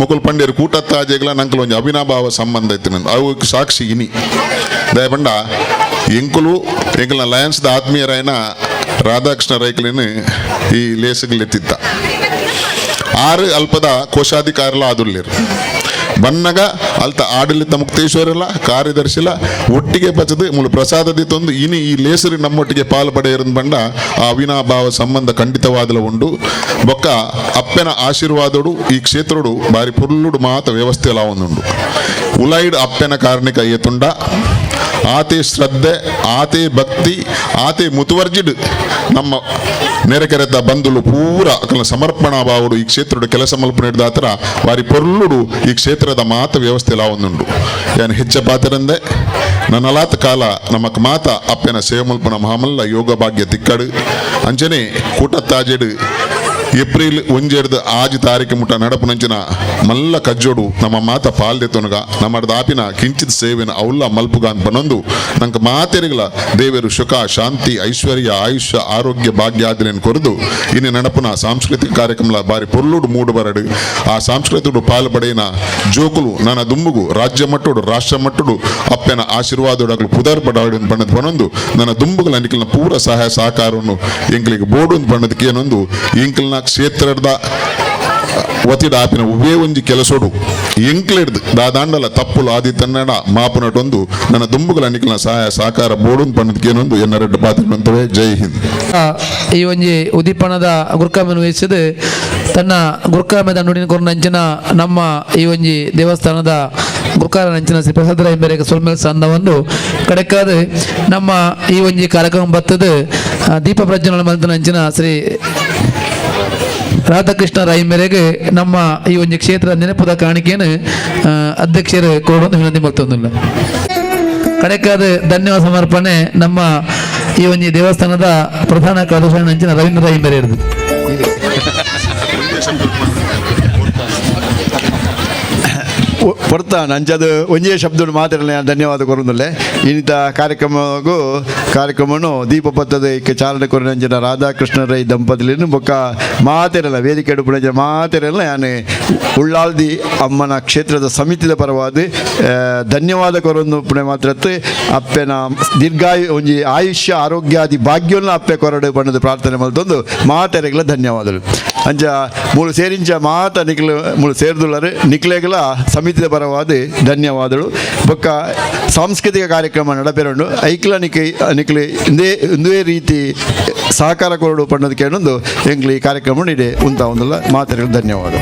ಮುಕುಲ್ ಪಂಡ್ಯರು ಕೂಟತ್ತಾಜೆಗಳ ನಂಕಲ್ ಒಂಜಿ ಅವಿನಾಭಾವ ಸಂಬಂಧ ಇತ್ತು. ಅವು ಸಾಕ್ಷಿ ಇನಿ ದಯಪಂಡ ಎಂಕುಲು ಎಂಕಲ್ನ ಲಯನ್ಸ್ದ ಆತ್ಮೀಯರಾಯನ ರಾಧಾಕೃಷ್ಣ ರೈಕಲಿನ ಈ ಲೇಸುಗಳು ಎತ್ತಿತ್ತ ಆರು ಅಲ್ಪದ ಕೋಶಾಧಿಕಾರಿಲ ಆದುಲ್ಲೇರು ಬನ್ನಗ ಅಲ್ತ ಆಡಳಿತ ಮುಕ್ತೇಶ್ವರಲ್ಲ ಕಾರ್ಯದರ್ಶಿಲ ಒಟ್ಟಿಗೆ ಬಚದು ಮುಳು ಪ್ರಸಾದದಿ ತಂದು ಇನಿ ಈ ಲೇಸರಿ ನಮ್ಮೊಟ್ಟಿಗೆ ಪಾಲು ಪಡೆಯರಂದು ಬಂಡ ಆ ಅವಿನಾಭಾವ ಸಂಬಂಧ ಖಂಡಿತವಾದಲ ಉಂಡು. ಬೊಕ್ಕ ಅಪ್ಪೆನ ಆಶೀರ್ವಾದೋಡು ಈ ಕ್ಷೇತ್ರಡು ಬಾರಿ ಪುರ್ಲುಡು ಮಾತ ವ್ಯವಸ್ಥೆ ಎಲ್ಲ ಒಂದುಂಡು. ಉಲೈಡ್ ಅಪ್ಪೆನ ಕಾರಣಿಕ ಏತುಂಡ ಆತೆ ಶ್ರದ್ಧೆ ಆತೆ ಭಕ್ತಿ ಆತೆ ಮುತುವರ್ಜಿಡ್ ನಮ್ಮ ನೆರೆಕೆರೆತ ಬಂಧುಲು ಪೂರ ಅಕಲ್ನ ಸಮರ್ಪಣಾ ಭಾವಡು ಈ ಕ್ಷೇತ್ರಡು ಕೆಲಸ ಮಲ್ಪು ಹಿಡ್ದಾತರ ಬಾರಿ ಪೊರ್ಲುಡು ಈ ಕ್ಷೇತ್ರದ ಮಾತ ವ್ಯವಸ್ಥೆ ಎಲ್ಲ ಒಂದುಂಡು. ಯಾನ್ ಹೆಚ್ಚ ಪಾತ್ರರಂದೆ ನನ್ನಲಾತ ಕಾಲ ನಮಕ್ ಮಾತ ಅಪ್ಪೆನ ಸೇವೆ ಮಲ್ಪುನ ಮಹಾಮಲ್ಲ ಯೋಗ ಭಾಗ್ಯ ತಿಕ್ಕಡು ಅಂಚನೆ ಕೂಟತ್ತಾಜೆಡು. ಏಪ್ರಿಲ್ 1 6 ತಾರೀಕು ಮುಟ್ಟ ನಡಪುನಂಚಿನ ಮಲ್ಲ ಕಜ್ಜೋಡು ನಮ್ಮ ಮಾತ ಪಾಲ್ದೆತ್ತೊನಗ ನಮ್ಮ ದಾಪಿನ ಕಿಂಚಿತ್ ಸೇವೆನ ಅವಲ್ಲ ಮಲ್ಪುಗ ಅಂತ ಬನ್ನೊಂದು ನಂಕ ಮಾತೆರಿಗಳ ದೇವರು ಸುಖ ಶಾಂತಿ ಐಶ್ವರ್ಯ ಆಯುಷ್ಯ ಆರೋಗ್ಯ ಭಾಗ್ಯಾದಿನ ಕೊರದು ಇನ್ನು ನಡಪುನ ಸಾಂಸ್ಕೃತಿಕ ಕಾರ್ಯಕ್ರಮ ಬಾರಿ ಪೊರ್ಲುಡು ಮೂಡು ಬರಡು ಆ ಸಾಂಸ್ಕೃತಿಕ ಪಾಲು ಪಡೆಯಿನ ಜೋಕುಲು ನನ್ನ ದುಂಬುಗು ರಾಜ್ಯ ಮಟ್ಟುಡು ರಾಷ್ಟ್ರ ಮಟ್ಟುಡು ಅಪ್ಪನ ಆಶೀರ್ವಾದೊಡಗಲು ಪುದರ್ ಪಡಾಡು ಬಣ್ಣದ ಬನೊಂದು ನನ್ನ ದುಂಬುಗಳ ನಿಖಲ್ನ ಪೂರ ಸಹಾಯ ಸಹಕಾರವನ್ನು ಎಂಕ್ಲಿಗೆ ಬೋಡು ಬಣ್ಣದಕ್ಕೆ ಏನೊಂದು ಎಂಕಲ್ನ ಕ್ಷೇತ್ರದ ವತಿಡ ಆಪಿನ ಉವೇ ಒಂಜಿ ಕೆಲಸೋಡು ಎಂಕ್ಲೆಡ್ದು ದಾದಾಂಡಲ ತಪ್ಪುಲು ಆದಿ ತನ್ನಡ ಮಾಪುನಟೊಂದು ನನ್ನ ದುಂಬುಗಳ ನಿಖಲ್ನ ಸಹಾಯ ಸಹಕಾರ ಬೋಡು ಬಣ್ಣದಕ್ಕೆ ಏನೊಂದು ಎನ್ನ ರೆಡ್ಡು ಪಾತ್ರ. ಜೈ ಹಿಂದ್. ಈ ಒಂಜಿ ಉದೀಪನದ ಗುರ್ಕಾಮೆನು ವಹಿಸಿದ ತನ್ನ ಗುರ್ಕಾಮೆದ ನುಡಿನ ಕೊರ್ನಂಚಿನ ನಮ್ಮ ಈ ಒಂಜಿ ದೇವಸ್ಥಾನದ ಗುರ್ಕಾರ ನಂಚಿನ ಶ್ರೀ ಪ್ರಸಾದ ರಾಯ್ ಸೊಲ್ಮೇಲ್ ಸಂದವನ್ನು ಕಡೆಕಾದ ನಮ್ಮ ಈ ಒಂಜಿ ಕಾರ್ಯಕ್ರಮ ಬತ್ತದ ದೀಪ ಪ್ರಜ್ವಲನ ಮಲ್ತನ ಅಂಚಿನ ಶ್ರೀ ರಾಧಾಕೃಷ್ಣ ರಾಯ್ ಮೇರೆಗೆ ನಮ್ಮ ಈ ಒಂಜಿ ಕ್ಷೇತ್ರ ನೆನಪುದ ಕಾಣಿಕೆಯನ್ನು ಅಧ್ಯಕ್ಷರು ಕೊಡುವಂತ ವಿನಂತಿ ಮಲ್ತೊಂದುಲ್ಲ. ಕಡೆಕಾದ ಧನ್ಯವಾದ ಸಮರ್ಪಣೆ ನಮ್ಮ ಈ ಒಂಜಿ ದೇವಸ್ಥಾನದ ಪ್ರಧಾನ ಕಾರ್ಯದರ್ಶಿ ಅಂಚಿನ ರವೀಂದ್ರ ರಾಯ್ ಮೇರೆ. ಪೊರ್ತಾನ್ ಅಂಚದ ಒಂಜೇ ಶಬ್ದ ಮಾತ್ರ ಧನ್ಯವಾದ ಕೊರೊಂದುಲ್ಲೆ. ಇನ್ನಿತ ಕಾರ್ಯಕ್ರಮಗೂ ಕಾರ್ಯಕ್ರಮನು ದೀಪ ಪತ್ತದ ಇಕ್ಕೆ ಚಾಲನೆ ಕೊರನಂಚಿನ ರಾಧಾಕೃಷ್ಣ ರೈ ದಂಪತಿಲಿನ ಬೊಕ್ಕ ಮಾತೆರಲ್ಲ ವೇದಿಕೆ ಉಪ್ಪುನಂಚಿನ ಮಾತೆರಲ್ಲ ಯಾನ್ ಉಳ್ಳಾಲ್ದಿ ಅಮ್ಮನ ಕ್ಷೇತ್ರದ ಸಮಿತಿದ ಪರವಾದ ಧನ್ಯವಾದ ಕೊರೊಂದು ಪುಣೆ ಮಾತ್ರತ್ತು ಅಪ್ಪೆನ ದೀರ್ಘಾಯು ಒಂಜಿ ಆಯುಷ್ಯ ಆರೋಗ್ಯಾದಿ ಭಾಗ್ಯವನ್ನು ಅಪ್ಪೆ ಕೊರಡು ಪಣ್ಣದು ಪ್ರಾರ್ಥನೆ ಮಲ್ತೊಂದು ಮಾತೆರೆಗಳ ಧನ್ಯವಾದಗಳು. ಅಂಚ ಮೂಲು ಸೇರಿಂಚ ಮಾತ ನಿಕ್ಲು ಮೂಲು ಸೇರ್ದುಳ್ಳರು ನಿಕ್ಲೆಗಳ ಸಮಿತಿದ ಪರವಾದ ಧನ್ಯವಾದಗಳು. ಬೊಕ್ಕ ಸಾಂಸ್ಕೃತಿಕ ಕಾರ್ಯಕ್ರಮ ನಡಪೆರುಂಡು ಐಕ್ಲ ನಿಕ್ ನಿಕ್ಲು ಇಂದೇ ಇಂದೇ ರೀತಿ ಸಹಕಾರ ಕೊರಡು ಪಣ್ಣದಕ್ಕೆ ಎಂಗ್ಲಿ ಈ ಕಾರ್ಯಕ್ರಮ ಇದೆ ಉಂತ ಒಂದಲ್ಲ ಮಾತೆರೆಗಳ ಧನ್ಯವಾದ.